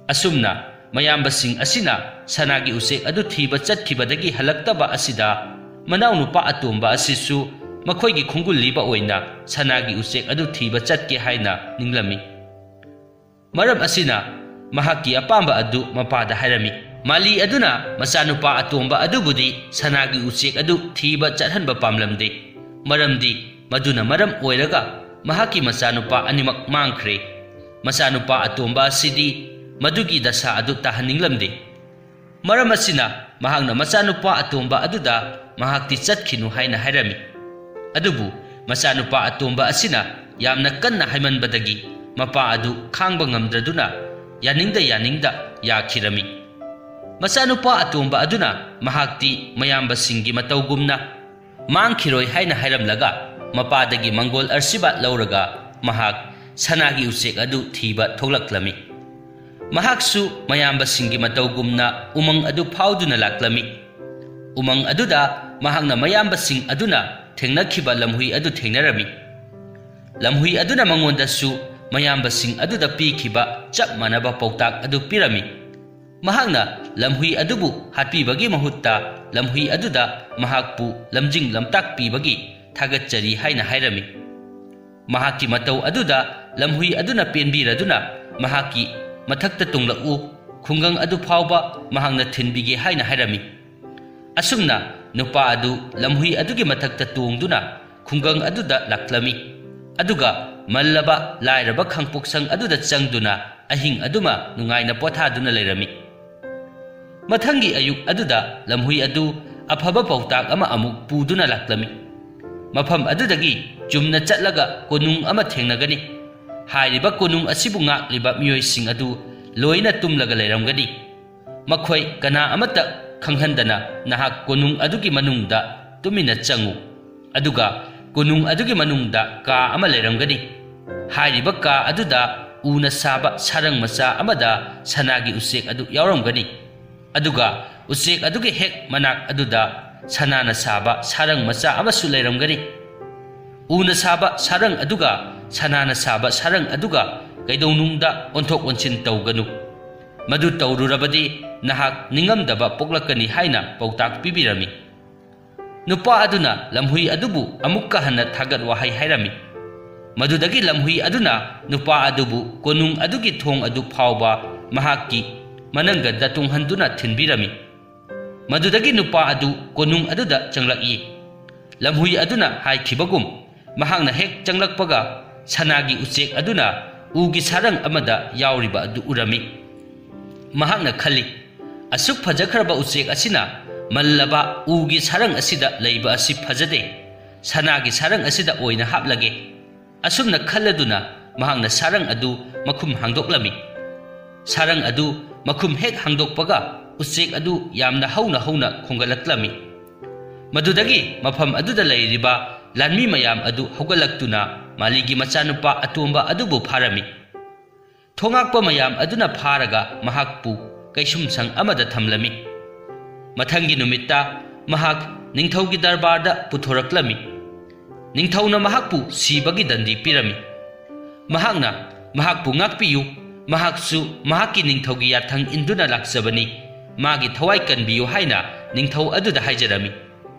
ꯑꯁꯨꯝꯅ ꯃꯌꯥꯝꯕꯁꯤꯡ ꯑꯁꯤꯅ ꯁꯅꯥꯒꯤ ꯎꯆꯦꯛ ꯑꯗꯨ ꯊꯤꯕ ꯆꯠꯈꯤꯕꯗꯒꯤ ꯍꯜꯂꯛꯇꯕ ꯑꯁꯤꯗ ꯃꯅꯥꯎꯅꯨꯄꯥ ꯑꯇꯣꯝꯕ ꯑꯁꯤꯁꯨ ꯃꯈꯣꯏꯒꯤ ꯈꯣꯡꯒꯨꯜꯂꯤꯕ ꯑꯣꯏꯅ ꯁꯅꯥꯒꯤ ꯎꯆꯦꯛ ꯑꯗꯨ ꯊꯤꯕ ꯆꯠꯀꯦ ꯍꯥꯏꯅ ꯅꯤꯡꯂꯝꯃꯤ꯫ ꯃꯔꯝ ꯑꯁꯤꯅ ꯃꯍꯥꯛꯀꯤ ꯑꯄꯥꯝꯕ ꯑꯗꯨ ꯃꯄꯥꯗ ꯍꯥꯏꯔꯝꯃꯤ꯫ ꯃꯥꯂꯤ ꯑꯗꯨꯅ ꯃꯆꯥꯅꯨꯄꯥ ꯑꯇꯣꯝꯕ ꯑꯗꯨꯕꯨꯗꯤ ꯁꯅꯥꯒꯤ ꯎꯆꯦꯛ ꯑꯗꯨ ꯊꯤꯕ ꯆꯠꯍꯟꯕ ꯄꯥꯝꯂꯝꯗꯦ, ꯃꯔꯝꯗꯤ ꯃꯗꯨꯅ ꯃꯔꯝ ꯑꯣꯏꯔꯒ ꯃꯍꯥꯛꯀꯤ ꯃꯆꯥꯅꯨꯄꯥ ꯑꯅꯤꯃꯛ ꯃꯥꯡꯈ꯭ꯔꯦ꯫ ꯃꯆꯥꯅꯨꯄꯥ ꯑꯇꯣꯝꯕ ꯑꯁꯤꯗꯤ ꯃꯗꯨꯒꯤ ꯗꯁꯥ ꯑꯗꯨ ꯇꯥꯍꯟꯅꯤꯡꯂꯝꯗꯦ꯫ ꯃꯔꯝ ꯑꯁꯤꯅ ꯃꯍꯥꯛꯅ ꯃꯆꯥꯅꯨꯄꯥ ꯑꯇꯣꯝꯕ ꯑꯗꯨꯗ ꯃꯍꯥꯛꯇꯤ ꯆꯠꯈꯤꯅꯨ ꯍꯥꯏꯅ ꯍꯥꯏꯔꯝꯃꯤ꯫ ꯑꯗꯨꯕꯨ ꯃꯆꯥꯅꯨꯄꯥ ꯑꯇꯣꯝꯕ ꯑꯁꯤꯅ ꯌꯥꯝꯅ ꯀꯟꯅ ꯍꯥꯏꯃꯟꯕꯗꯒꯤ ꯃꯄꯥ ꯑꯗꯨ ꯈꯥꯡꯕ ꯉꯝꯗ꯭ꯔꯗꯨꯅ ꯌꯥꯅꯤꯡꯗ ꯌꯥꯅꯤꯡꯗ ꯌꯥꯈꯤꯔꯝꯃꯤ꯫ ꯃꯆꯥꯅꯨꯄꯥ ꯑꯇꯣꯝꯕ ꯑꯗꯨꯅ ꯃꯍꯥꯛꯇꯤ ꯃꯌꯥꯝꯕꯁꯤꯡꯒꯤ ꯃꯇꯧꯒꯨꯝꯅ ꯃꯥꯡꯈꯤꯔꯣꯏ ꯍꯥꯏꯅ ꯍꯥꯏꯔꯝꯂꯒ ꯃꯄꯥꯗꯒꯤ ꯃꯪꯒꯣꯜ ꯑꯔꯁꯤꯕꯥꯗ ꯂꯧꯔꯒ ꯃꯍꯥꯛ ꯁꯅꯥꯒꯤ ꯎꯆꯦꯛ ꯑꯗꯨ ꯊꯤꯕ ꯊꯣꯛꯂꯛꯂꯝꯃꯤ꯫ ꯃꯍꯥꯛꯁꯨ ꯃꯌꯥꯝꯕꯁꯤꯡꯒꯤ ꯃꯇꯧꯒꯨꯝꯅ ꯎꯃꯪ ꯑꯗꯨ ꯐꯥꯎꯗꯨꯅ ꯂꯥꯛꯂꯝꯃꯤ꯫ ꯎꯃꯪ ꯑꯗꯨꯗ ꯃꯍꯥꯛꯅ ꯃꯌꯥꯝꯕꯁꯤꯡ ꯑꯗꯨꯅ ꯊꯦꯡꯅꯈꯤꯕ ꯂꯝꯍꯨꯏ ꯑꯗꯨ ꯊꯦꯡꯅꯔꯝꯃꯤ꯫ ꯂꯝꯍꯨꯏ ꯑꯗꯨꯅ ꯃꯉꯣꯟꯗꯁꯨ ꯃꯌꯥꯝꯕꯁꯤꯡ ꯑꯗꯨꯗ ꯄꯤꯈꯤꯕ ꯆꯞ ꯃꯥꯟꯅꯕ ꯄꯥꯎꯇꯥꯛ ꯑꯗꯨ ꯄꯤꯔꯝꯃꯤ꯫ ꯃꯍꯥꯛꯅ ꯂꯝꯍꯨꯏ ꯑꯗꯨꯕꯨ ꯍꯥꯠꯄꯤꯕꯒꯤ ꯃꯍꯨꯠꯇ ꯂꯝꯍꯨꯏ ꯑꯗꯨꯗ ꯃꯍꯥꯛꯄꯨ ꯂꯝꯖꯤꯡ ꯂꯝꯇꯥꯛꯄꯤꯕꯒꯤ ꯊꯥꯒꯠꯆꯔꯤ ꯍꯥꯏꯅ ꯍꯥꯏꯔꯝꯃꯤ꯫ ꯃꯍꯥꯛꯀꯤ ꯃꯇꯧ ꯑꯗꯨꯗ ꯂꯝꯍꯨꯏ ꯑꯗꯨꯅ ꯄꯦꯟꯕꯤꯔꯗꯨꯅ ꯃꯍꯥꯛꯀꯤ ꯃꯊꯛꯇ ꯇꯣꯡꯂꯛꯎ, ꯈꯨꯡꯒꯪ ꯑꯗꯨ ꯐꯥꯎꯕ ꯃꯍꯥꯛꯅ ꯊꯤꯟꯕꯤꯒꯦ ꯍꯥꯏꯅ ꯍꯥꯏꯔꯝꯃꯤ꯫ ꯑꯁꯨꯝꯅ ꯅꯨꯄꯥ ꯑꯗꯨ ꯂꯝꯍꯨꯏ ꯑꯗꯨꯒꯤ ꯃꯊꯛꯇ ꯇꯣꯡꯗꯨꯅ ꯈꯨꯡꯒꯪ ꯑꯗꯨꯗ ꯂꯥꯛꯂꯝꯃꯤ꯫ ꯑꯗꯨꯒ ꯃꯜꯂꯕ ꯂꯥꯏꯔꯕ ꯈꯥꯡꯄꯣꯛꯁꯪ ꯑꯗꯨꯗ ꯆꯪꯗꯨꯅ ꯑꯍꯤꯡ ꯑꯗꯨꯃ ꯅꯨꯡꯉꯥꯏꯅ ꯄꯣꯊꯥꯗꯨꯅ ꯂꯩꯔꯝꯃꯤ꯫ ꯃꯊꯪꯒꯤ ꯑꯌꯨꯛ ꯑꯗꯨꯗ ꯂꯝꯍꯨꯏ ꯑꯗꯨ ꯑꯐꯕ ꯄꯥꯎꯇꯥꯛ ꯑꯃ ꯑꯃꯨꯛ ꯄꯨꯗꯨꯅ ꯂꯥꯛꯂꯝꯃꯤ꯫ ꯃꯐꯝ ꯑꯗꯨꯗꯒꯤ ꯆꯨꯝꯅ ꯆꯠꯂꯒ ꯀꯣꯅꯨꯡ ꯑꯃ ꯊꯦꯡꯅꯒꯅꯤ꯫ ꯍꯥꯏꯔꯤꯕ ꯀꯣꯅꯨꯡ ꯑꯁꯤꯕꯨ ꯉꯥꯛꯂꯤꯕ ꯃꯤꯑꯣꯏꯁꯤꯡ ꯑꯗꯨ ꯂꯣꯏꯅ ꯇꯨꯝꯂꯒ ꯂꯩꯔꯝꯒꯅꯤ꯫ ꯃꯈꯣꯏ ꯀꯅꯥ ꯑꯃꯠꯇ ꯈꯪꯍꯟꯗꯅ ꯅꯍꯥꯛ ꯀꯣꯅꯨꯡ ꯑꯗꯨꯒꯤ ꯃꯅꯨꯡꯗ ꯇꯨꯃꯤꯟꯅ ꯆꯪꯉꯨ꯫ ꯑꯗꯨꯒ ꯀꯣꯅꯨꯡ ꯑꯗꯨꯒꯤ ꯃꯅꯨꯡꯗ ꯀꯥ ꯑꯃ ꯂꯩꯔꯝꯒꯅꯤ꯫ ꯍꯥꯏꯔꯤꯕ ꯀꯥ ꯑꯗꯨꯗ ꯎꯅ ꯁꯥꯕ ꯁꯥꯔꯪ ꯃꯆꯥ ꯑꯃꯗ ꯁꯅꯥꯒꯤ ꯎꯆꯦꯛ ꯑꯗꯨ ꯌꯥꯎꯔꯝꯒꯅꯤ꯫ ꯑꯗꯨꯒ ꯎꯆꯦꯛ ꯑꯗꯨꯒꯤ ꯍꯦꯛ ꯃꯅꯥꯛ ꯑꯗꯨꯗ ꯁꯅꯥꯅ ꯁꯥꯕ ꯁꯥꯔꯪ ꯃꯆꯥ ꯑꯃꯁꯨ ꯂꯩꯔꯝꯒꯅꯤ꯫ ꯎꯅ ꯁꯥꯕ ꯁꯥꯔꯪ ꯑꯗꯨꯒ ꯁꯅꯥꯅ ꯁꯥꯕ ꯁꯥꯔꯪ ꯑꯗꯨꯒ ꯀꯩꯗꯧꯅꯨꯡꯗ ꯑꯣꯟꯊꯣꯛ ꯑꯣꯟꯁꯤꯟ ꯇꯧꯒꯅꯨ꯫ ꯃꯗꯨ ꯇꯧꯔꯨꯔꯕꯗꯤ ꯅꯍꯥꯛ ꯅꯤꯡꯉꯝꯗꯕ ꯄꯣꯛꯂꯛꯀꯅꯤ ꯍꯥꯏꯅ ꯄꯥꯎꯇꯥꯛ ꯄꯤꯕꯤꯔꯝꯃꯤ꯫ ꯅꯨꯄꯥ ꯑꯗꯨꯅ ꯂꯝꯍꯨꯏ ꯑꯗꯨꯕꯨ ꯑꯃꯨꯛꯀ ꯍꯟꯅ ꯊꯥꯒꯠ ꯋꯥꯍꯩ ꯍꯥꯏꯔꯝꯃꯤ꯫ ꯃꯗꯨꯗꯒꯤ ꯂꯝꯍꯨꯏ ꯑꯗꯨꯅ ꯅꯨꯄꯥ ꯑꯗꯨꯕꯨ ꯀꯣꯅꯨꯡ ꯑꯗꯨꯒꯤ ꯊꯣꯡ ꯑꯗꯨ ꯐꯥꯎꯕ ꯃꯍꯥꯛꯀꯤ ꯃꯅꯪꯒꯟꯗ ꯇꯣꯡꯍꯟꯗꯨꯅ ꯊꯤꯟꯕꯤꯔꯝꯃꯤ꯫ ꯃꯗꯨꯗꯒꯤ ꯅꯨꯄꯥ ꯑꯗꯨ ꯀꯣꯅꯨꯡ ꯑꯗꯨꯗ ꯆꯪꯂꯛꯏ꯫ ꯂꯝꯍꯨꯏ ꯑꯗꯨꯅ ꯍꯥꯏꯈꯤꯕꯒꯨꯝ, ꯃꯍꯥꯛꯅ ꯍꯦꯛ ꯆꯪꯂꯛꯄꯒ ꯁꯅꯥꯒꯤ ꯎꯆꯦꯛ ꯑꯗꯨꯅ ꯎꯒꯤ ꯁꯥꯔꯪ ꯑꯃꯗ ꯌꯥꯎꯔꯤꯕ ꯑꯗꯨ ꯎꯔꯝꯃꯤ꯫ ꯃꯍꯥꯛꯅ ꯈꯜꯂꯤ, "ꯑꯁꯨꯛ ꯐꯖꯈ꯭ꯔꯕ ꯎꯆꯦꯛ ꯑꯁꯤꯅ ꯃꯜꯂꯕ ꯎꯒꯤ ꯁꯥꯔꯪ ꯑꯁꯤꯗ ꯂꯩꯕ ꯑꯁꯤ ꯐꯖꯗꯦ꯫ ꯁꯅꯥꯒꯤ ꯁꯥꯔꯪ ꯑꯁꯤꯗ ꯑꯣꯏꯅ ꯍꯥꯞꯂꯒꯦ꯫" ꯑꯁꯨꯝꯅ ꯈꯜꯂꯗꯨꯅ ꯃꯍꯥꯛꯅ ꯁꯥꯔꯪ ꯑꯗꯨ ꯃꯈꯨꯝ ꯍꯥꯡꯗꯣꯛꯂꯝꯃꯤ꯫ ꯁꯥꯔꯪ ꯑꯗꯨ ꯃꯈꯨꯝ ꯍꯦꯛ ꯍꯥꯡꯗꯣꯛꯄꯒ ꯎꯆꯦꯛ ꯑꯗꯨ ꯌꯥꯝꯅ ꯍꯧꯅ ꯍꯧꯅ ꯈꯣꯡꯒꯠꯂꯛꯂꯝꯃꯤ꯫ ꯃꯗꯨꯗꯒꯤ ꯃꯐꯝ ꯑꯗꯨꯗ ꯂꯩꯔꯤꯕ ꯂꯥꯟꯃꯤ ꯃꯌꯥꯝ ꯑꯗꯨ ꯍꯧꯒꯠꯂꯛꯇꯨꯅ ꯃꯥꯂꯤꯒꯤ ꯃꯆꯥꯅꯨꯄꯥ ꯑꯇꯣꯝꯕ ꯑꯗꯨꯕꯨ ꯐꯥꯔꯝꯃꯤ꯫ ꯊꯣꯉꯥꯛꯄ ꯃꯌꯥꯝ ꯑꯗꯨꯅ ꯐꯥꯔꯒ ꯃꯍꯥꯛꯄꯨ ꯀꯩꯁꯨꯝꯁꯪ ꯑꯃꯗ ꯊꯝꯂꯝꯃꯤ꯫ ꯃꯊꯪꯒꯤ ꯅꯨꯃꯤꯠꯇ ꯃꯍꯥꯛ ꯅꯤꯡꯊꯧꯒꯤ ꯗꯔꯕꯥꯔꯗ ꯄꯨꯊꯣꯔꯛꯂꯝꯃꯤ꯫ ꯅꯤꯡꯊꯧꯅ ꯃꯍꯥꯛꯄꯨ ꯁꯤꯕꯒꯤ ꯗꯟꯗꯤ ꯄꯤꯔꯝꯃꯤ꯫ ꯃꯍꯥꯛꯅ ꯃꯍꯥꯛꯄꯨ ꯉꯥꯛꯄꯤꯌꯨ, ꯃꯍꯥꯛꯁꯨ ꯃꯍꯥꯛꯀꯤ ꯅꯤꯡꯊꯧꯒꯤ ꯌꯥꯊꯪ ꯏꯟꯗꯨꯅ ꯂꯥꯛꯆꯕꯅꯤ, ꯃꯥꯒꯤ ꯊꯋꯥꯏ ꯀꯟꯕꯤꯌꯨ ꯍꯥꯏꯅ ꯅꯤꯡꯊꯧ ꯑꯗꯨꯗ ꯍꯥꯏꯖꯔꯝꯃꯤ꯫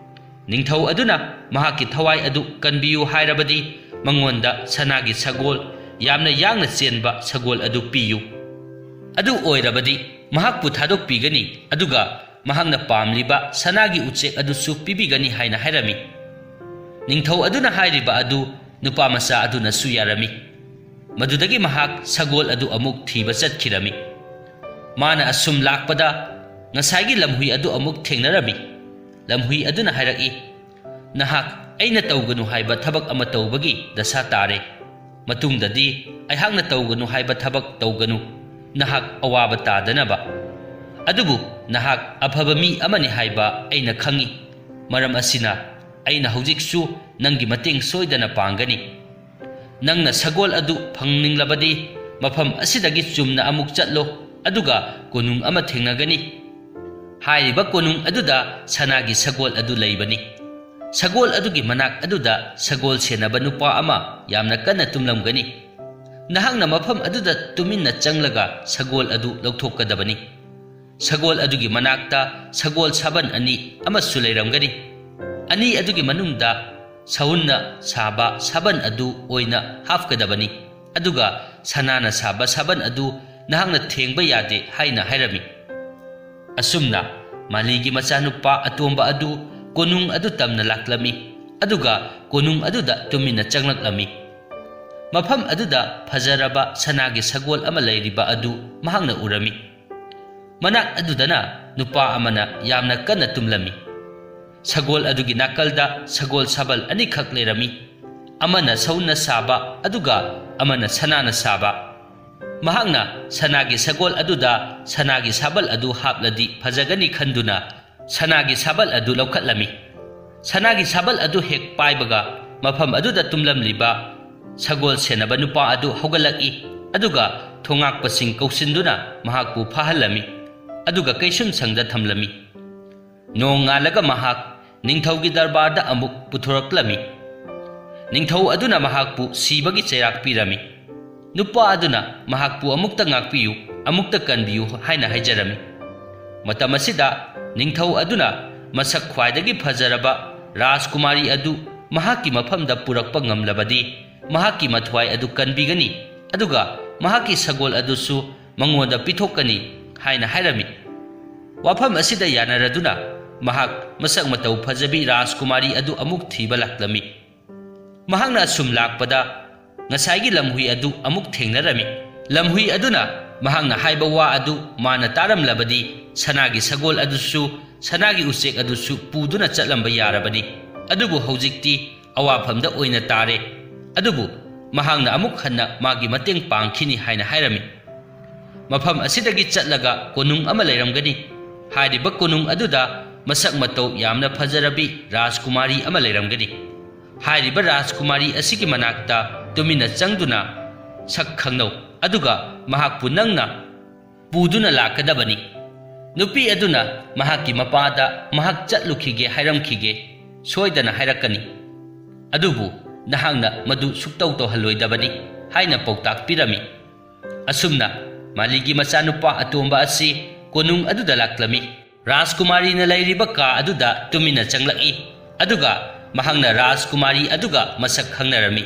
ꯅꯤꯡꯊꯧ ꯑꯗꯨꯅ ꯃꯍꯥꯛꯀꯤ ꯊꯋꯥꯏ ꯑꯗꯨ ꯀꯟꯕꯤꯌꯨ ꯍꯥꯏꯔꯕꯗꯤ ꯃꯉꯣꯟꯗ ꯁꯅꯥꯒꯤ ꯁꯒꯣꯜ, ꯌꯥꯝꯅ ꯌꯥꯡꯅ ꯆꯦꯟꯕ ꯁꯒꯣꯜ ꯑꯗꯨ ꯄꯤꯌꯨ꯫ ꯑꯗꯨ ꯑꯣꯏꯔꯕꯗꯤ ꯃꯍꯥꯛꯄꯨ ꯊꯥꯗꯣꯛꯄꯤꯒꯅꯤ, ꯑꯗꯨꯒ ꯃꯍꯥꯛꯅ ꯄꯥꯝꯂꯤꯕ ꯁꯅꯥꯒꯤ ꯎꯆꯦꯛ ꯑꯗꯨꯁꯨ ꯄꯤꯕꯤꯒꯅꯤ ꯍꯥꯏꯅ ꯍꯥꯏꯔꯝꯃꯤ꯫ ꯅꯤꯡꯊꯧ ꯑꯗꯨꯅ ꯍꯥꯏꯔꯤꯕ ꯑꯗꯨ ꯅꯨꯄꯥ ꯃꯆꯥ ꯑꯗꯨꯅꯁꯨ ꯌꯥꯔꯝꯃꯤ꯫ ꯃꯗꯨꯗꯒꯤ ꯃꯍꯥꯛ ꯁꯒꯣꯜ ꯑꯗꯨ ꯑꯃꯨꯛ ꯊꯤꯕ ꯆꯠꯈꯤꯔꯝꯃꯤ꯫ ꯃꯥꯅ ꯑꯁꯨꯝ ꯂꯥꯛꯄꯗ ꯉꯁꯥꯏꯒꯤ ꯂꯝꯍꯨꯏ ꯑꯗꯨ ꯑꯃꯨꯛ ꯊꯦꯡꯅꯔꯝꯃꯤ꯫ ꯂꯝꯍꯨꯏ ꯑꯗꯨꯅ ꯍꯥꯏꯔꯛꯏ, "ꯅꯍꯥꯛ ꯑꯩꯅ ꯇꯧꯒꯅꯨ ꯍꯥꯏꯕ ꯊꯕꯛ ꯑꯃ ꯇꯧꯕꯒꯤ ꯗꯁꯥ ꯇꯥꯔꯦ꯫ ꯃꯇꯨꯡꯗꯗꯤ ꯑꯩꯍꯥꯛꯅ ꯇꯧꯒꯅꯨ ꯍꯥꯏꯕ ꯊꯕꯛ ꯇꯧꯒꯅꯨ, ꯅꯍꯥꯛ ꯑꯋꯥꯕ ꯇꯥꯗꯅꯕ꯫ ꯑꯗꯨꯕꯨ ꯅꯍꯥꯛ ꯑꯐꯕ ꯃꯤ ꯑꯃꯅꯤ ꯍꯥꯏꯕ ꯑꯩꯅ ꯈꯪꯏ꯫ ꯃꯔꯝ ꯑꯁꯤꯅ ꯑꯩꯅ ꯍꯧꯖꯤꯛꯁꯨ ꯅꯪꯒꯤ ꯃꯇꯦꯡ ꯁꯣꯏꯗꯅ ꯄꯥꯡꯒꯅꯤ꯫ ꯅꯪꯅ ꯁꯒꯣꯜ ꯑꯗꯨ ꯐꯪꯅꯤꯡꯂꯕꯗꯤ ꯃꯐꯝ ꯑꯁꯤꯗꯒꯤ ꯆꯨꯝꯅ ꯑꯃꯨꯛ ꯆꯠꯂꯣ, ꯑꯗꯨꯒ ꯀꯣꯅꯨꯡ ꯑꯃ ꯊꯦꯡꯅꯒꯅꯤ꯫ ꯍꯥꯏꯔꯤꯕ ꯀꯣꯅꯨꯡ ꯑꯗꯨꯗ ꯁꯅꯥꯒꯤ ꯁꯒꯣꯜ ꯑꯗꯨ ꯂꯩꯕꯅꯤ꯫ ꯁꯒꯣꯜ ꯑꯗꯨꯒꯤ ꯃꯅꯥꯛ ꯑꯗꯨꯗ ꯁꯒꯣꯜ ꯁꯦꯟꯅꯕ ꯅꯨꯄꯥ ꯑꯃ ꯌꯥꯝꯅ ꯀꯟꯅ ꯇꯨꯝꯂꯝꯒꯅꯤ꯫ ꯅꯍꯥꯛꯅ ꯃꯐꯝ ꯑꯗꯨꯗ ꯇꯨꯃꯤꯟꯅ ꯆꯪꯂꯒ ꯁꯒꯣꯜ ꯑꯗꯨ ꯂꯧꯊꯣꯛꯀꯗꯕꯅꯤ꯫ ꯁꯒꯣꯜ ꯑꯗꯨꯒꯤ ꯃꯅꯥꯛꯇ ꯁꯒꯣꯜ ꯁꯥꯕꯟ ꯑꯅꯤ ꯑꯃꯁꯨ ꯂꯩꯔꯝꯒꯅꯤ꯫ ꯑꯅꯤ ꯑꯗꯨꯒꯤ ꯃꯅꯨꯡꯗ ꯁꯍꯨꯟꯅ ꯁꯥꯕ ꯁꯥꯕꯟ ꯑꯗꯨ ꯑꯣꯏꯅ ꯍꯥꯞꯀꯗꯕꯅꯤ, ꯑꯗꯨꯒ ꯁꯅꯥꯅ ꯁꯥꯕ ꯁꯥꯕꯟ ꯑꯗꯨ ꯅꯍꯥꯛꯅ ꯊꯦꯡꯕ ꯌꯥꯗꯦ" ꯍꯥꯏꯅ ꯍꯥꯏꯔꯝꯃꯤ꯫ ꯑꯁꯨꯝꯅ ꯃꯥꯂꯤꯒꯤ ꯃꯆꯥꯅꯨꯄꯥ ꯑꯇꯣꯝꯕ ꯑꯗꯨ ꯀꯣꯅꯨꯡ ꯑꯗꯨ ꯇꯝꯅ ꯂꯥꯛꯂꯝꯃꯤ, ꯑꯗꯨꯒ ꯀꯣꯅꯨꯡ ꯑꯗꯨꯗ ꯇꯨꯃꯤꯟꯅ ꯆꯪꯂꯛꯂꯝꯃꯤ꯫ ꯃꯐꯝ ꯑꯗꯨꯗ ꯐꯖꯔꯕ ꯁꯅꯥꯒꯤ ꯁꯒꯣꯜ ꯑꯃ ꯂꯩꯔꯤꯕ ꯑꯗꯨ ꯃꯍꯥꯛꯅ ꯎꯔꯝꯃꯤ꯫ ꯃꯅꯥꯛ ꯑꯗꯨꯗꯅ ꯅꯨꯄꯥ ꯑꯃꯅ ꯌꯥꯝꯅ ꯀꯟꯅ ꯇꯨꯝꯂꯝꯃꯤ꯫ ꯁꯒꯣꯜ ꯑꯗꯨꯒꯤ ꯅꯥꯀꯜꯗ ꯁꯒꯣꯜ ꯁꯥꯕꯜ ꯑꯅꯤꯈꯛ ꯂꯩꯔꯝꯃꯤ, ꯑꯃꯅ ꯁꯎꯟꯅ ꯁꯥꯕ, ꯑꯗꯨꯒ ꯑꯃꯅ ꯁꯅꯥꯅ ꯁꯥꯕ꯫ ꯃꯍꯥꯛꯅ ꯁꯅꯥꯒꯤ ꯁꯒꯣꯜ ꯑꯗꯨꯗ ꯁꯅꯥꯒꯤ ꯁꯥꯕꯜ ꯑꯗꯨ ꯍꯥꯞꯂꯗꯤ ꯐꯖꯒꯅꯤ ꯈꯟꯗꯨꯅ ꯁꯅꯥꯒꯤ ꯁꯥꯕꯜ ꯑꯗꯨ ꯂꯧꯈꯠꯂꯝꯃꯤ꯫ ꯁꯅꯥꯒꯤ ꯁꯥꯕꯜ ꯑꯗꯨ ꯍꯦꯛ ꯄꯥꯏꯕꯒ ꯃꯐꯝ ꯑꯗꯨꯗ ꯇꯨꯝꯂꯝꯂꯤꯕ ꯁꯒꯣꯜ ꯁꯦꯟꯅꯕ ꯅꯨꯄꯥ ꯑꯗꯨ ꯍꯧꯒꯠꯂꯛꯏ, ꯑꯗꯨꯒ ꯊꯣꯉꯥꯛꯄꯁꯤꯡ ꯀꯧꯁꯤꯟꯗꯨꯅ ꯃꯍꯥꯛꯄꯨ ꯐꯥꯍꯜꯂꯝꯃꯤ꯫ ꯑꯗꯨꯒ ꯀꯩꯁꯨꯝꯁꯪꯗ ꯊꯝꯂꯝꯃꯤ꯫ ꯅꯣꯡ ꯉꯥꯜꯂꯒ ꯃꯍꯥꯛ ꯅꯤꯡꯊꯧꯒꯤ ꯗꯔꯕꯥꯔꯗ ꯑꯃꯨꯛ ꯄꯨꯊꯣꯔꯛꯂꯝꯃꯤ꯫ ꯅꯤꯡꯊꯧ ꯑꯗꯨꯅ ꯃꯍꯥꯛꯄꯨ ꯁꯤꯕꯒꯤ ꯆꯩꯔꯥꯛ ꯄꯤꯔꯝꯃꯤ꯫ ꯅꯨꯄꯥ ꯑꯗꯨꯅ ꯃꯍꯥꯛꯄꯨ ꯑꯃꯨꯛꯇ ꯉꯥꯛꯄꯤꯌꯨ, ꯑꯃꯨꯛꯇ ꯀꯟꯕꯤꯌꯨ ꯍꯥꯏꯅ ꯍꯥꯏꯖꯔꯝꯃꯤ꯫ ꯃꯇꯝ ꯑꯁꯤꯗ ꯅꯤꯡꯊꯧ ꯑꯗꯨꯅ ꯃꯁꯛ ꯈ꯭ꯋꯥꯏꯗꯒꯤ ꯐꯖꯔꯕ ꯔꯥꯖꯀꯨꯃꯥꯔꯤ ꯑꯗꯨ ꯃꯍꯥꯛꯀꯤ ꯃꯐꯝꯗ ꯄꯨꯔꯛꯄ ꯉꯝꯂꯕꯗꯤ ꯃꯍꯥꯛꯀꯤ ꯃꯊ꯭ꯋꯥꯏ ꯑꯗꯨ ꯀꯟꯕꯤꯒꯅꯤ, ꯑꯗꯨꯒ ꯃꯍꯥꯛꯀꯤ ꯁꯒꯣꯜ ꯑꯗꯨꯁꯨ ꯃꯉꯣꯟꯗ ꯄꯤꯊꯣꯛꯀꯅꯤ ꯍꯥꯏꯅ ꯍꯥꯏꯔꯝꯃꯤ꯫ ꯋꯥꯐꯝ ꯑꯁꯤꯗ ꯌꯥꯅꯔꯗꯨꯅ ꯃꯍꯥꯛ ꯃꯁꯛ ꯃꯇꯧ ꯐꯖꯕꯤ ꯔꯥꯖꯀꯨꯃꯥꯔꯤ ꯑꯗꯨ ꯑꯃꯨꯛ ꯊꯤꯕ ꯂꯥꯛꯂꯝꯃꯤ꯫ ꯃꯍꯥꯛꯅ ꯑꯁꯨꯝ ꯂꯥꯛꯄꯗ ꯉꯁꯥꯏꯒꯤ ꯂꯝꯍꯨꯏ ꯑꯗꯨ ꯑꯃꯨꯛ ꯊꯦꯡꯅꯔꯝꯃꯤ꯫ ꯂꯝꯍꯨꯏ ꯑꯗꯨꯅ ꯃꯍꯥꯛꯅ ꯍꯥꯏꯕ ꯋꯥ ꯑꯗꯨ ꯃꯥꯅ ꯇꯥꯔꯝꯂꯕꯗꯤ, ꯁꯅꯥꯒꯤ ꯁꯒꯣꯜ ꯑꯗꯨꯁꯨ, ꯁꯅꯥꯒꯤ ꯎꯆꯦꯛ ꯑꯗꯨꯁꯨ ꯄꯨꯗꯨꯅ ꯆꯠꯂꯝꯕ ꯌꯥꯔꯕꯅꯤ꯫ ꯑꯗꯨꯕꯨ ꯍꯧꯖꯤꯛꯇꯤ ꯑꯋꯥꯐꯝꯗ ꯑꯣꯏꯅ ꯇꯥꯔꯦ꯫ ꯑꯗꯨꯕꯨ ꯃꯍꯥꯛꯅ ꯑꯃꯨꯛ ꯍꯟꯅ ꯃꯥꯒꯤ ꯃꯇꯦꯡ ꯄꯥꯡꯈꯤꯅꯤ ꯍꯥꯏꯅ ꯍꯥꯏꯔꯝꯃꯤ꯫ "ꯃꯐꯝ ꯑꯁꯤꯗꯒꯤ ꯆꯠꯂꯒ ꯀꯣꯅꯨꯡ ꯑꯃ ꯂꯩꯔꯝꯒꯅꯤ꯫ ꯍꯥꯏꯔꯤꯕ ꯀꯣꯅꯨꯡ ꯑꯗꯨꯗ ꯃꯁꯛ ꯃꯇꯧ ꯌꯥꯝꯅ ꯐꯖꯔꯕꯤ ꯔꯥꯖꯀꯨꯃꯥꯔꯤ ꯑꯃ ꯂꯩꯔꯝꯒꯅꯤ꯫ ꯍꯥꯏꯔꯤꯕ ꯔꯥꯖꯀꯨꯃꯥꯔꯤ ꯑꯁꯤꯒꯤ ꯃꯅꯥꯛꯇ ꯇꯨꯃꯤꯟꯅ ꯆꯪꯗꯨꯅ ꯁꯛ ꯈꯪꯅꯧ, ꯑꯗꯨꯒ ꯃꯍꯥꯛꯄꯨ ꯅꯪꯅ ꯄꯨꯗꯨꯅ ꯂꯥꯛꯀꯗꯕꯅꯤ꯫ ꯅꯨꯄꯤ ꯑꯗꯨꯅ ꯃꯍꯥꯛꯀꯤ ꯃꯄꯥꯗ ꯃꯍꯥꯛ ꯆꯠꯂꯨꯈꯤꯒꯦ ꯍꯥꯏꯔꯝꯈꯤꯒꯦ, ꯁꯣꯏꯗꯅ ꯍꯥꯏꯔꯛꯀꯅꯤ꯫ ꯑꯗꯨꯕꯨ ꯅꯍꯥꯛꯅ ꯃꯗꯨ ꯁꯨꯛꯇꯧ ꯇꯧꯍꯜꯂꯣꯏꯗꯕꯅꯤ" ꯍꯥꯏꯅ ꯄꯥꯎꯇꯥꯛ ꯄꯤꯔꯝꯃꯤ꯫ ꯑꯁꯨꯝꯅ ꯃꯥꯂꯤꯒꯤ ꯃꯆꯥꯅꯨꯄꯥ ꯑꯇꯣꯝꯕ ꯑꯁꯤ ꯀꯣꯅꯨꯡ ꯑꯗꯨꯗ ꯂꯥꯛꯂꯝꯃꯤ꯫ ꯔꯥꯖꯀꯨꯃꯥꯔꯤꯅ ꯂꯩꯔꯤꯕ ꯀꯥ ꯑꯗꯨꯗ ꯇꯨꯃꯤꯟꯅ ꯆꯪꯂꯛꯏ, ꯑꯗꯨꯒ ꯃꯍꯥꯛꯅ ꯔꯥꯖꯀꯨꯃꯥꯔꯤ ꯑꯗꯨꯒ ꯃꯁꯛ ꯈꯪꯅꯔꯝꯃꯤ꯫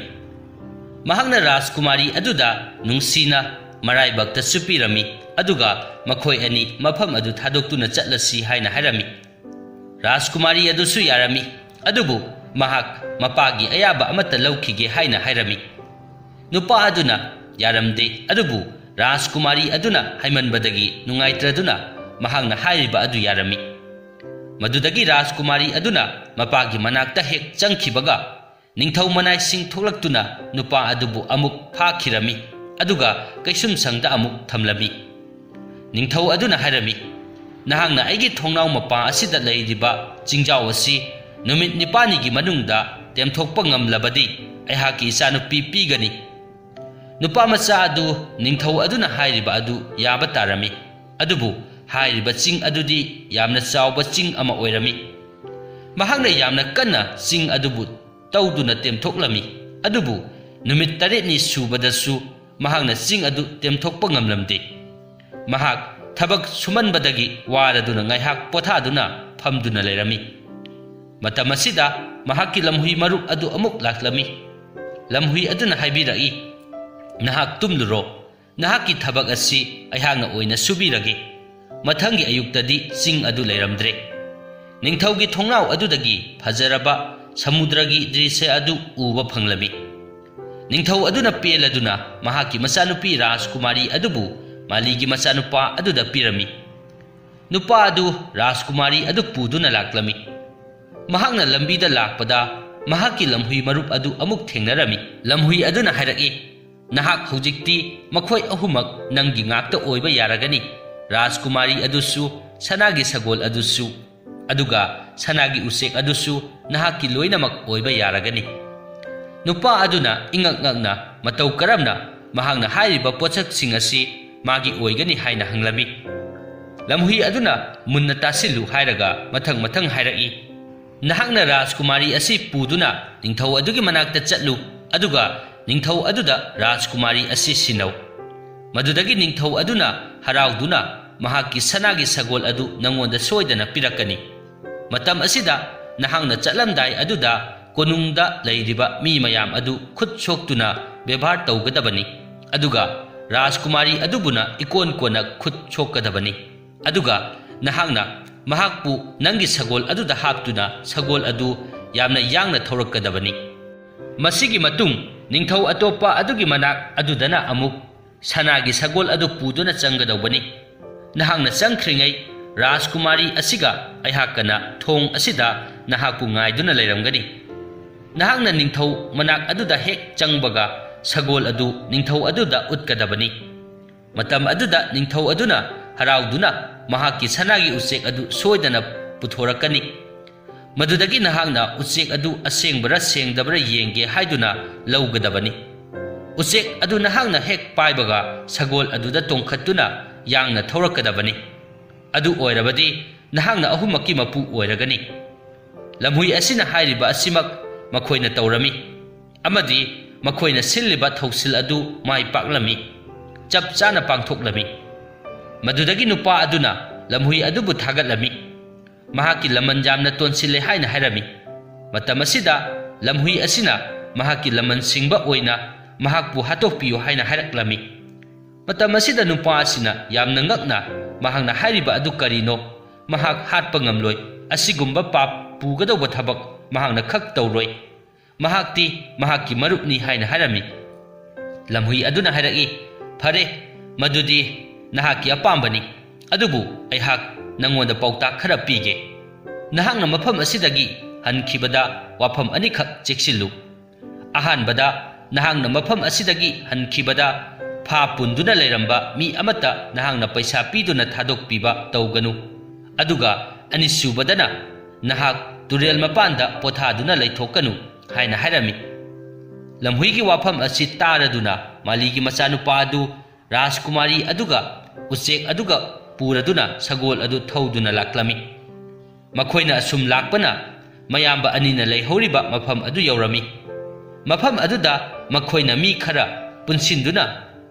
ꯃꯍꯥꯛꯅ ꯔꯥꯖꯀꯨꯃꯥꯔꯤ ꯑꯗꯨꯗ ꯅꯨꯡꯁꯤꯅ ꯃꯔꯥꯏꯕꯛꯇ ꯆꯨꯞꯄꯤꯔꯝꯃꯤ, ꯑꯗꯨꯒ ꯃꯈꯣꯏ ꯑꯅꯤ ꯃꯐꯝ ꯑꯗꯨ ꯊꯥꯗꯣꯛꯇꯨꯅ ꯆꯠꯂꯁꯤ ꯍꯥꯏꯅ ꯍꯥꯏꯔꯝꯃꯤ꯫ ꯔꯥꯖꯀꯨꯃꯥꯔꯤ ꯑꯗꯨꯁꯨ ꯌꯥꯔꯝꯃꯤ, ꯑꯗꯨꯕꯨ ꯃꯍꯥꯛ ꯃꯄꯥꯒꯤ ꯑꯌꯥꯕ ꯑꯃꯠꯇ ꯂꯧꯈꯤꯒꯦ ꯍꯥꯏꯅ ꯍꯥꯏꯔꯝꯃꯤ꯫ ꯅꯨꯄꯥ ꯑꯗꯨꯅ ꯌꯥꯔꯝꯗꯦ, ꯑꯗꯨꯕꯨ ꯔꯥꯖꯀꯨꯃꯥꯔꯤ ꯑꯗꯨꯅ ꯍꯥꯏꯃꯟꯕꯗꯒꯤ ꯅꯨꯡꯉꯥꯏꯇ꯭ꯔꯗꯨꯅ ꯃꯍꯥꯛꯅ ꯍꯥꯏꯔꯤꯕ ꯑꯗꯨ ꯌꯥꯔꯝꯃꯤ꯫ ꯃꯗꯨꯗꯒꯤ ꯔꯥꯖꯀꯨꯃꯥꯔꯤ ꯑꯗꯨꯅ ꯃꯄꯥꯒꯤ ꯃꯅꯥꯛꯇ ꯍꯦꯛ ꯆꯪꯈꯤꯕꯒ, ꯅꯤꯡꯊꯧ ꯃꯅꯥꯏꯁꯤꯡ ꯊꯣꯛꯂꯛꯇꯨꯅ ꯅꯨꯄꯥ ꯑꯗꯨꯕꯨ ꯑꯃꯨꯛ ꯐꯥꯈꯤꯔꯝꯃꯤ, ꯑꯗꯨꯒ ꯀꯩꯁꯨꯝꯁꯪꯗ ꯑꯃꯨꯛ ꯊꯝꯂꯝꯃꯤ꯫ ꯅꯤꯡꯊꯧ ꯑꯗꯨꯅ ꯍꯥꯏꯔꯝꯃꯤ, "ꯅꯍꯥꯛꯅ ꯑꯩꯒꯤ ꯊꯣꯡꯅꯥꯎ ꯃꯄꯥ ꯑꯁꯤꯗ ꯂꯩꯔꯤꯕ ꯆꯤꯡꯖꯥꯎ ꯑꯁꯤ ꯅꯨꯃꯤꯠ ꯅꯤꯄꯥꯜꯅꯤꯒꯤ ꯃꯅꯨꯡꯗ ꯇꯦꯝꯊꯣꯛꯄ ꯉꯝꯂꯕꯗꯤ, ꯑꯩꯍꯥꯛꯀꯤ ꯏꯆꯥꯅꯨꯄꯤ ꯄꯤꯒꯅꯤ꯫" ꯅꯨꯄꯥ ꯃꯆꯥ ꯑꯗꯨ ꯅꯤꯡꯊꯧ ꯑꯗꯨꯅ ꯍꯥꯏꯔꯤꯕ ꯑꯗꯨ ꯌꯥꯕ ꯇꯥꯔꯝꯃꯤ, ꯑꯗꯨꯕꯨ ꯍꯥꯏꯔꯤꯕ ꯆꯤꯡ ꯑꯗꯨꯗꯤ ꯌꯥꯝꯅ ꯆꯥꯎꯕ ꯆꯤꯡ ꯑꯃ ꯑꯣꯏꯔꯝꯃꯤ꯫ ꯃꯍꯥꯛꯅ ꯌꯥꯝꯅ ꯀꯟꯅ ꯆꯤꯡ ꯑꯗꯨꯕꯨ ꯇꯧꯗꯨꯅ ꯇꯦꯝꯊꯣꯛꯂꯝꯃꯤ, ꯑꯗꯨꯕꯨ ꯅꯨꯃꯤꯠ ꯇꯔꯦꯠꯅꯤ ꯁꯨꯕꯗꯁꯨ ꯃꯍꯥꯛꯅ ꯆꯤꯡ ꯑꯗꯨ ꯇꯦꯝꯊꯣꯛꯄ ꯉꯝꯂꯝꯗꯦ꯫ ꯃꯍꯥꯛ ꯊꯕꯛ ꯁꯨꯃꯟꯕꯗꯒꯤ ꯋꯥꯔꯗꯨꯅ ꯉꯥꯏꯍꯥꯛ ꯄꯣꯊꯥꯗꯨꯅ ꯐꯝꯗꯨꯅ ꯂꯩꯔꯝꯃꯤ꯫ ꯃꯇꯝ ꯑꯁꯤꯗ ꯃꯍꯥꯛꯀꯤ ꯂꯝꯍꯨꯏ ꯃꯔꯨꯞ ꯑꯗꯨ ꯑꯃꯨꯛ ꯂꯥꯛꯂꯝꯃꯤ꯫ ꯂꯝꯍꯨꯏ ꯑꯗꯨꯅ ꯍꯥꯏꯕꯤꯔꯛꯏ, "ꯅꯍꯥꯛ ꯇꯨꯝꯂꯨꯔꯣ, ꯅꯍꯥꯛꯀꯤ ꯊꯕꯛ ꯑꯁꯤ ꯑꯩꯍꯥꯛꯅ ꯑꯣꯏꯅ ꯁꯨꯕꯤꯔꯒꯦ꯫" ꯃꯊꯪꯒꯤ ꯑꯌꯨꯛꯇꯗꯤ ꯆꯤꯡ ꯑꯗꯨ ꯂꯩꯔꯝꯗ꯭ꯔꯦ꯫ ꯅꯤꯡꯊꯧꯒꯤ ꯊꯣꯡꯅꯥꯎ ꯑꯗꯨꯗꯒꯤ ꯐꯖꯔꯕ ꯁꯃꯨꯗ꯭ꯔꯒꯤ ꯗ꯭ꯔꯤꯁ꯭ꯌ ꯑꯗꯨ ꯎꯕ ꯐꯪꯂꯝꯃꯤ꯫ ꯅꯤꯡꯊꯧ ꯑꯗꯨꯅ ꯄꯦꯜꯂꯗꯨꯅ ꯃꯍꯥꯛꯀꯤ ꯃꯆꯥꯅꯨꯄꯤ ꯔꯥꯖꯀꯨꯃꯥꯔꯤ ꯑꯗꯨꯕꯨ ꯃꯥꯂꯤꯒꯤ ꯃꯆꯥꯅꯨꯄꯥ ꯑꯗꯨꯗ ꯄꯤꯔꯝꯃꯤ꯫ ꯅꯨꯄꯥ ꯑꯗꯨ ꯔꯥꯖꯀꯨꯃꯥꯔꯤ ꯑꯗꯨ ꯄꯨꯗꯨꯅ ꯂꯥꯛꯂꯝꯃꯤ꯫ ꯃꯍꯥꯛꯅ ꯂꯝꯕꯤꯗ ꯂꯥꯛꯄꯗ ꯃꯍꯥꯛꯀꯤ ꯂꯝꯍꯨꯏ ꯃꯔꯨꯞ ꯑꯗꯨ ꯑꯃꯨꯛ ꯊꯦꯡꯅꯔꯝꯃꯤ꯫ ꯂꯝꯍꯨꯏ ꯑꯗꯨꯅ ꯍꯥꯏꯔꯛꯏ, "ꯅꯍꯥꯛ ꯍꯧꯖꯤꯛꯇꯤ ꯃꯈꯣꯏ ꯑꯍꯨꯝꯃꯛ ꯅꯪꯒꯤ ꯉꯥꯛꯇ ꯑꯣꯏꯕ ꯌꯥꯔꯒꯅꯤ꯫ ꯔꯥꯖꯀꯨꯃꯥꯔꯤ ꯑꯗꯨꯁꯨ, ꯁꯅꯥꯒꯤ ꯁꯒꯣꯜ ꯑꯗꯨꯁꯨ, ꯑꯗꯨꯒ ꯁꯅꯥꯒꯤ ꯎꯆꯦꯛ ꯑꯗꯨꯁꯨ ꯅꯍꯥꯛꯀꯤ ꯂꯣꯏꯅꯃꯛ ꯑꯣꯏꯕ ꯌꯥꯔꯒꯅꯤ꯫" ꯅꯨꯄꯥ ꯑꯗꯨꯅ ꯏꯉꯛ ꯉꯛꯅ ꯃꯇꯧ ꯀꯔꯝꯅ ꯃꯍꯥꯛꯅ ꯍꯥꯏꯔꯤꯕ ꯄꯣꯠꯁꯛꯁꯤꯡ ꯑꯁꯤ ꯃꯥꯒꯤ ꯑꯣꯏꯒꯅꯤ ꯍꯥꯏꯅ ꯍꯪꯂꯝꯃꯤ꯫ ꯂꯝꯍꯨꯏ ꯑꯗꯨꯅ ꯃꯨꯟꯅ ꯇꯥꯁꯤꯜꯂꯨ ꯍꯥꯏꯔꯒ ꯃꯊꯪ ꯃꯊꯪ ꯍꯥꯏꯔꯛꯏ, "ꯅꯍꯥꯛꯅ ꯔꯥꯖꯀꯨꯃꯥꯔꯤ ꯑꯁꯤ ꯄꯨꯗꯨꯅ ꯅꯤꯡꯊꯧ ꯑꯗꯨꯒꯤ ꯃꯅꯥꯛꯇ ꯆꯠꯂꯨ, ꯑꯗꯨꯒ ꯅꯤꯡꯊꯧ ꯑꯗꯨꯗ ꯔꯥꯖꯀꯨꯃꯥꯔꯤ ꯑꯁꯤ ꯁꯤꯟꯅꯧ꯫ ꯃꯗꯨꯗꯒꯤ ꯅꯤꯡꯊꯧ ꯑꯗꯨꯅ ꯍꯔꯥꯎꯗꯨꯅ ꯃꯍꯥꯛꯀꯤ ꯁꯅꯥꯒꯤ ꯁꯒꯣꯜ ꯑꯗꯨ ꯅꯪꯉꯣꯟꯗ ꯁꯣꯏꯗꯅ ꯄꯤꯔꯛꯀꯅꯤ꯫ ꯃꯇꯝ ꯑꯁꯤꯗ ꯅꯍꯥꯛꯅ ꯆꯠꯂꯝꯗꯥꯏ ꯑꯗꯨꯗ ꯀꯣꯅꯨꯡꯗ ꯂꯩꯔꯤꯕ ꯃꯤ ꯃꯌꯥꯝ ꯑꯗꯨ ꯈꯨꯠ ꯁꯣꯛꯇꯨꯅ ꯕꯦꯕꯥꯔ ꯇꯧꯒꯗꯕꯅꯤ, ꯑꯗꯨꯒ ꯔꯥꯖꯀꯨꯃꯥꯔꯤ ꯑꯗꯨꯕꯨꯅ ꯏꯀꯣꯟ ꯀꯣꯟꯅ ꯈꯨꯠ ꯁꯣꯛꯀꯗꯕꯅꯤ꯫ ꯑꯗꯨꯒ ꯅꯍꯥꯛꯅ ꯃꯍꯥꯛꯄꯨ ꯅꯪꯒꯤ ꯁꯒꯣꯜ ꯑꯗꯨꯗ ꯍꯥꯞꯇꯨꯅ ꯁꯒꯣꯜ ꯑꯗꯨ ꯌꯥꯝꯅ ꯌꯥꯡꯅ ꯊꯧꯔꯛꯀꯗꯕꯅꯤ꯫ ꯃꯁꯤꯒꯤ ꯃꯇꯨꯡ ꯅꯤꯡꯊꯧ ꯑꯇꯣꯞꯄ ꯑꯗꯨꯒꯤ ꯃꯅꯥꯛ ꯑꯗꯨꯗꯅ ꯑꯃꯨꯛ ꯁꯅꯥꯒꯤ ꯁꯒꯣꯜ ꯑꯗꯨ ꯄꯨꯗꯨꯅ ꯆꯪꯒꯗꯧꯕꯅꯤ꯫ ꯅꯍꯥꯛꯅ ꯆꯪꯈ꯭ꯔꯤꯉꯩ ꯔꯥꯖꯀꯨꯃꯥꯔꯤ ꯑꯁꯤꯒ ꯑꯩꯍꯥꯛꯀꯅ ꯊꯣꯡ ꯑꯁꯤꯗ ꯅꯍꯥꯛꯄꯨ ꯉꯥꯏꯗꯨꯅ ꯂꯩꯔꯝꯒꯅꯤ꯫ ꯅꯍꯥꯛꯅ ꯅꯤꯡꯊꯧ ꯃꯅꯥꯛ ꯑꯗꯨꯗ ꯍꯦꯛ ꯆꯪꯕꯒ ꯁꯒꯣꯜ ꯑꯗꯨ ꯅꯤꯡꯊꯧ ꯑꯗꯨꯗ ꯎꯠꯀꯗꯕꯅꯤ꯫ ꯃꯇꯝ ꯑꯗꯨꯗ ꯅꯤꯡꯊꯧ ꯑꯗꯨꯅ ꯍꯔꯥꯎꯗꯨꯅ ꯃꯍꯥꯛꯀꯤ ꯁꯅꯥꯒꯤ ꯎꯆꯦꯛ ꯑꯗꯨ ꯁꯣꯏꯗꯅ ꯄꯨꯊꯣꯔꯛꯀꯅꯤ꯫ ꯃꯗꯨꯗꯒꯤ ꯅꯍꯥꯛꯅ ꯎꯆꯦꯛ ꯑꯗꯨ ꯑꯁꯦꯡꯕꯔ ꯁꯦꯡꯗꯕꯔ ꯌꯦꯡꯒꯦ ꯍꯥꯏꯗꯨꯅ ꯂꯧꯒꯗꯕꯅꯤ꯫ ꯎꯆꯦꯛ ꯑꯗꯨ ꯅꯍꯥꯛꯅ ꯍꯦꯛ ꯄꯥꯏꯕꯒ ꯁꯒꯣꯜ ꯑꯗꯨꯗ ꯇꯣꯡꯈꯠꯇꯨꯅ ꯌꯥꯡꯅ ꯊꯧꯔꯛꯀꯗꯕꯅꯤ꯫ ꯑꯗꯨ ꯑꯣꯏꯔꯕꯗꯤ ꯅꯍꯥꯛꯅ ꯑꯍꯨꯝꯃꯛꯀꯤ ꯃꯄꯨ ꯑꯣꯏꯔꯒꯅꯤ꯫" ꯂꯝꯍꯨꯏ ꯑꯁꯤꯅ ꯍꯥꯏꯔꯤꯕ ꯑꯁꯤꯃꯛ ꯃꯈꯣꯏꯅ ꯇꯧꯔꯝꯃꯤ, ꯑꯃꯗꯤ ꯃꯈꯣꯏꯅ ꯁꯤꯜꯂꯤꯕ ꯊꯧꯁꯤꯜ ꯑꯗꯨ ꯃꯥꯏ ꯄꯥꯛꯂꯝꯃꯤ, ꯆꯞ ꯆꯥꯅ ꯄꯥꯡꯊꯣꯛꯂꯝꯃꯤ꯫ ꯃꯗꯨꯗꯒꯤ ꯅꯨꯄꯥ ꯑꯗꯨꯅ ꯂꯝꯍꯨꯏ ꯑꯗꯨꯕꯨ ꯊꯥꯒꯠꯂꯝꯃꯤ, "ꯃꯍꯥꯛꯀꯤ ꯂꯃꯟ ꯌꯥꯝꯅ ꯇꯣꯟꯁꯤꯜꯂꯦ" ꯍꯥꯏꯅ ꯍꯥꯏꯔꯝꯃꯤ꯫ ꯃꯇꯝ ꯑꯁꯤꯗ ꯂꯝꯍꯨꯏ ꯑꯁꯤꯅ ꯃꯍꯥꯛꯀꯤ ꯂꯃꯟ ꯁꯤꯡꯕ ꯑꯣꯏꯅ ꯃꯍꯥꯛꯄꯨ ꯍꯥꯠꯇꯣꯛꯄꯤꯌꯨ ꯍꯥꯏꯅ ꯍꯥꯏꯔꯛꯂꯝꯃꯤ꯫ ꯃꯇꯝ ꯑꯁꯤꯗ ꯅꯨꯄꯥ ꯑꯁꯤꯅ ꯌꯥꯝꯅ ꯉꯛꯅ ꯃꯍꯥꯛꯅ ꯍꯥꯏꯔꯤꯕ ꯑꯗꯨ ꯀꯔꯤꯅꯣ ꯃꯍꯥꯛ ꯍꯥꯠꯄ ꯉꯝꯂꯣꯏ, ꯑꯁꯤꯒꯨꯝꯕ ꯄꯥꯞ ꯄꯨꯒꯗꯧꯕ ꯊꯕꯛ ꯃꯍꯥꯛꯅ ꯈꯛ ꯇꯧꯔꯣꯏ꯫ ꯃꯍꯥꯛꯇꯤ ꯃꯍꯥꯛꯀꯤ ꯃꯔꯨꯞꯅꯤ ꯍꯥꯏꯅ ꯍꯥꯏꯔꯝꯃꯤ꯫ ꯂꯝꯍꯨꯏ ꯑꯗꯨꯅ ꯍꯥꯏꯔꯛꯏ, "ꯐꯔꯦ, ꯃꯗꯨꯗꯤ ꯅꯍꯥꯛꯀꯤ ꯑꯄꯥꯝꯕꯅꯤ, ꯑꯗꯨꯕꯨ ꯑꯩꯍꯥꯛ ꯅꯉꯣꯟꯗ ꯄꯥꯎꯇꯥꯛ ꯈꯔ ꯄꯤꯒꯦ꯫ ꯅꯍꯥꯛꯅ ꯃꯐꯝ ꯑꯁꯤꯗꯒꯤ ꯍꯟꯈꯤꯕꯗ ꯋꯥꯐꯝ ꯑꯅꯤꯈꯛ ꯆꯦꯛꯁꯤꯜꯂꯨ꯫ ꯑꯍꯥꯟꯕꯗ, ꯅꯍꯥꯛꯅ ꯃꯐꯝ ꯑꯁꯤꯗꯒꯤ ꯍꯟꯈꯤꯕꯗ ꯐꯥ ꯄꯨꯟꯗꯨꯅ ꯂꯩꯔꯝꯕ ꯃꯤ ꯑꯃꯠꯇ ꯅꯍꯥꯛꯅ ꯄꯩꯁꯥ ꯄꯤꯗꯨꯅ ꯊꯥꯗꯣꯛꯄꯤꯕ ꯇꯧꯒꯅꯨ꯫ ꯑꯗꯨꯒ ꯑꯅꯤꯁꯨꯕꯗꯅ, ꯅꯍꯥꯛ ꯇꯨꯔꯦꯜ ꯃꯄꯥꯟꯗ ꯄꯣꯊꯥꯗꯨꯅ ꯂꯩꯊꯣꯛꯀꯅꯨ" ꯍꯥꯏꯅ ꯍꯥꯏꯔꯝꯃꯤ꯫ ꯂꯝꯍꯨꯏꯒꯤ ꯋꯥꯐꯝ ꯑꯁꯤ ꯇꯥꯔꯗꯨꯅ ꯃꯥꯂꯤꯒꯤ ꯃꯆꯥꯅꯨꯄꯥ ꯑꯗꯨ ꯔꯥꯖꯀꯨꯃꯥꯔꯤ ꯑꯗꯨꯒ ꯎꯆꯦꯛ ꯑꯗꯨꯒ ꯄꯨꯔꯗꯨꯅ ꯁꯒꯣꯜ ꯑꯗꯨ ꯊꯧꯗꯨꯅ ꯂꯥꯛꯂꯝꯃꯤ꯫ ꯃꯈꯣꯏꯅ ꯑꯁꯨꯝ ꯂꯥꯛꯄꯅ ꯃꯌꯥꯝꯕ ꯑꯅꯤꯅ ꯂꯩꯍꯧꯔꯤꯕ ꯃꯐꯝ ꯑꯗꯨ ꯌꯧꯔꯝꯃꯤ꯫ ꯃꯐꯝ ꯑꯗꯨꯗ ꯃꯈꯣꯏꯅ ꯃꯤ ꯈꯔ ꯄꯨꯟꯁꯤꯟꯗꯨꯅ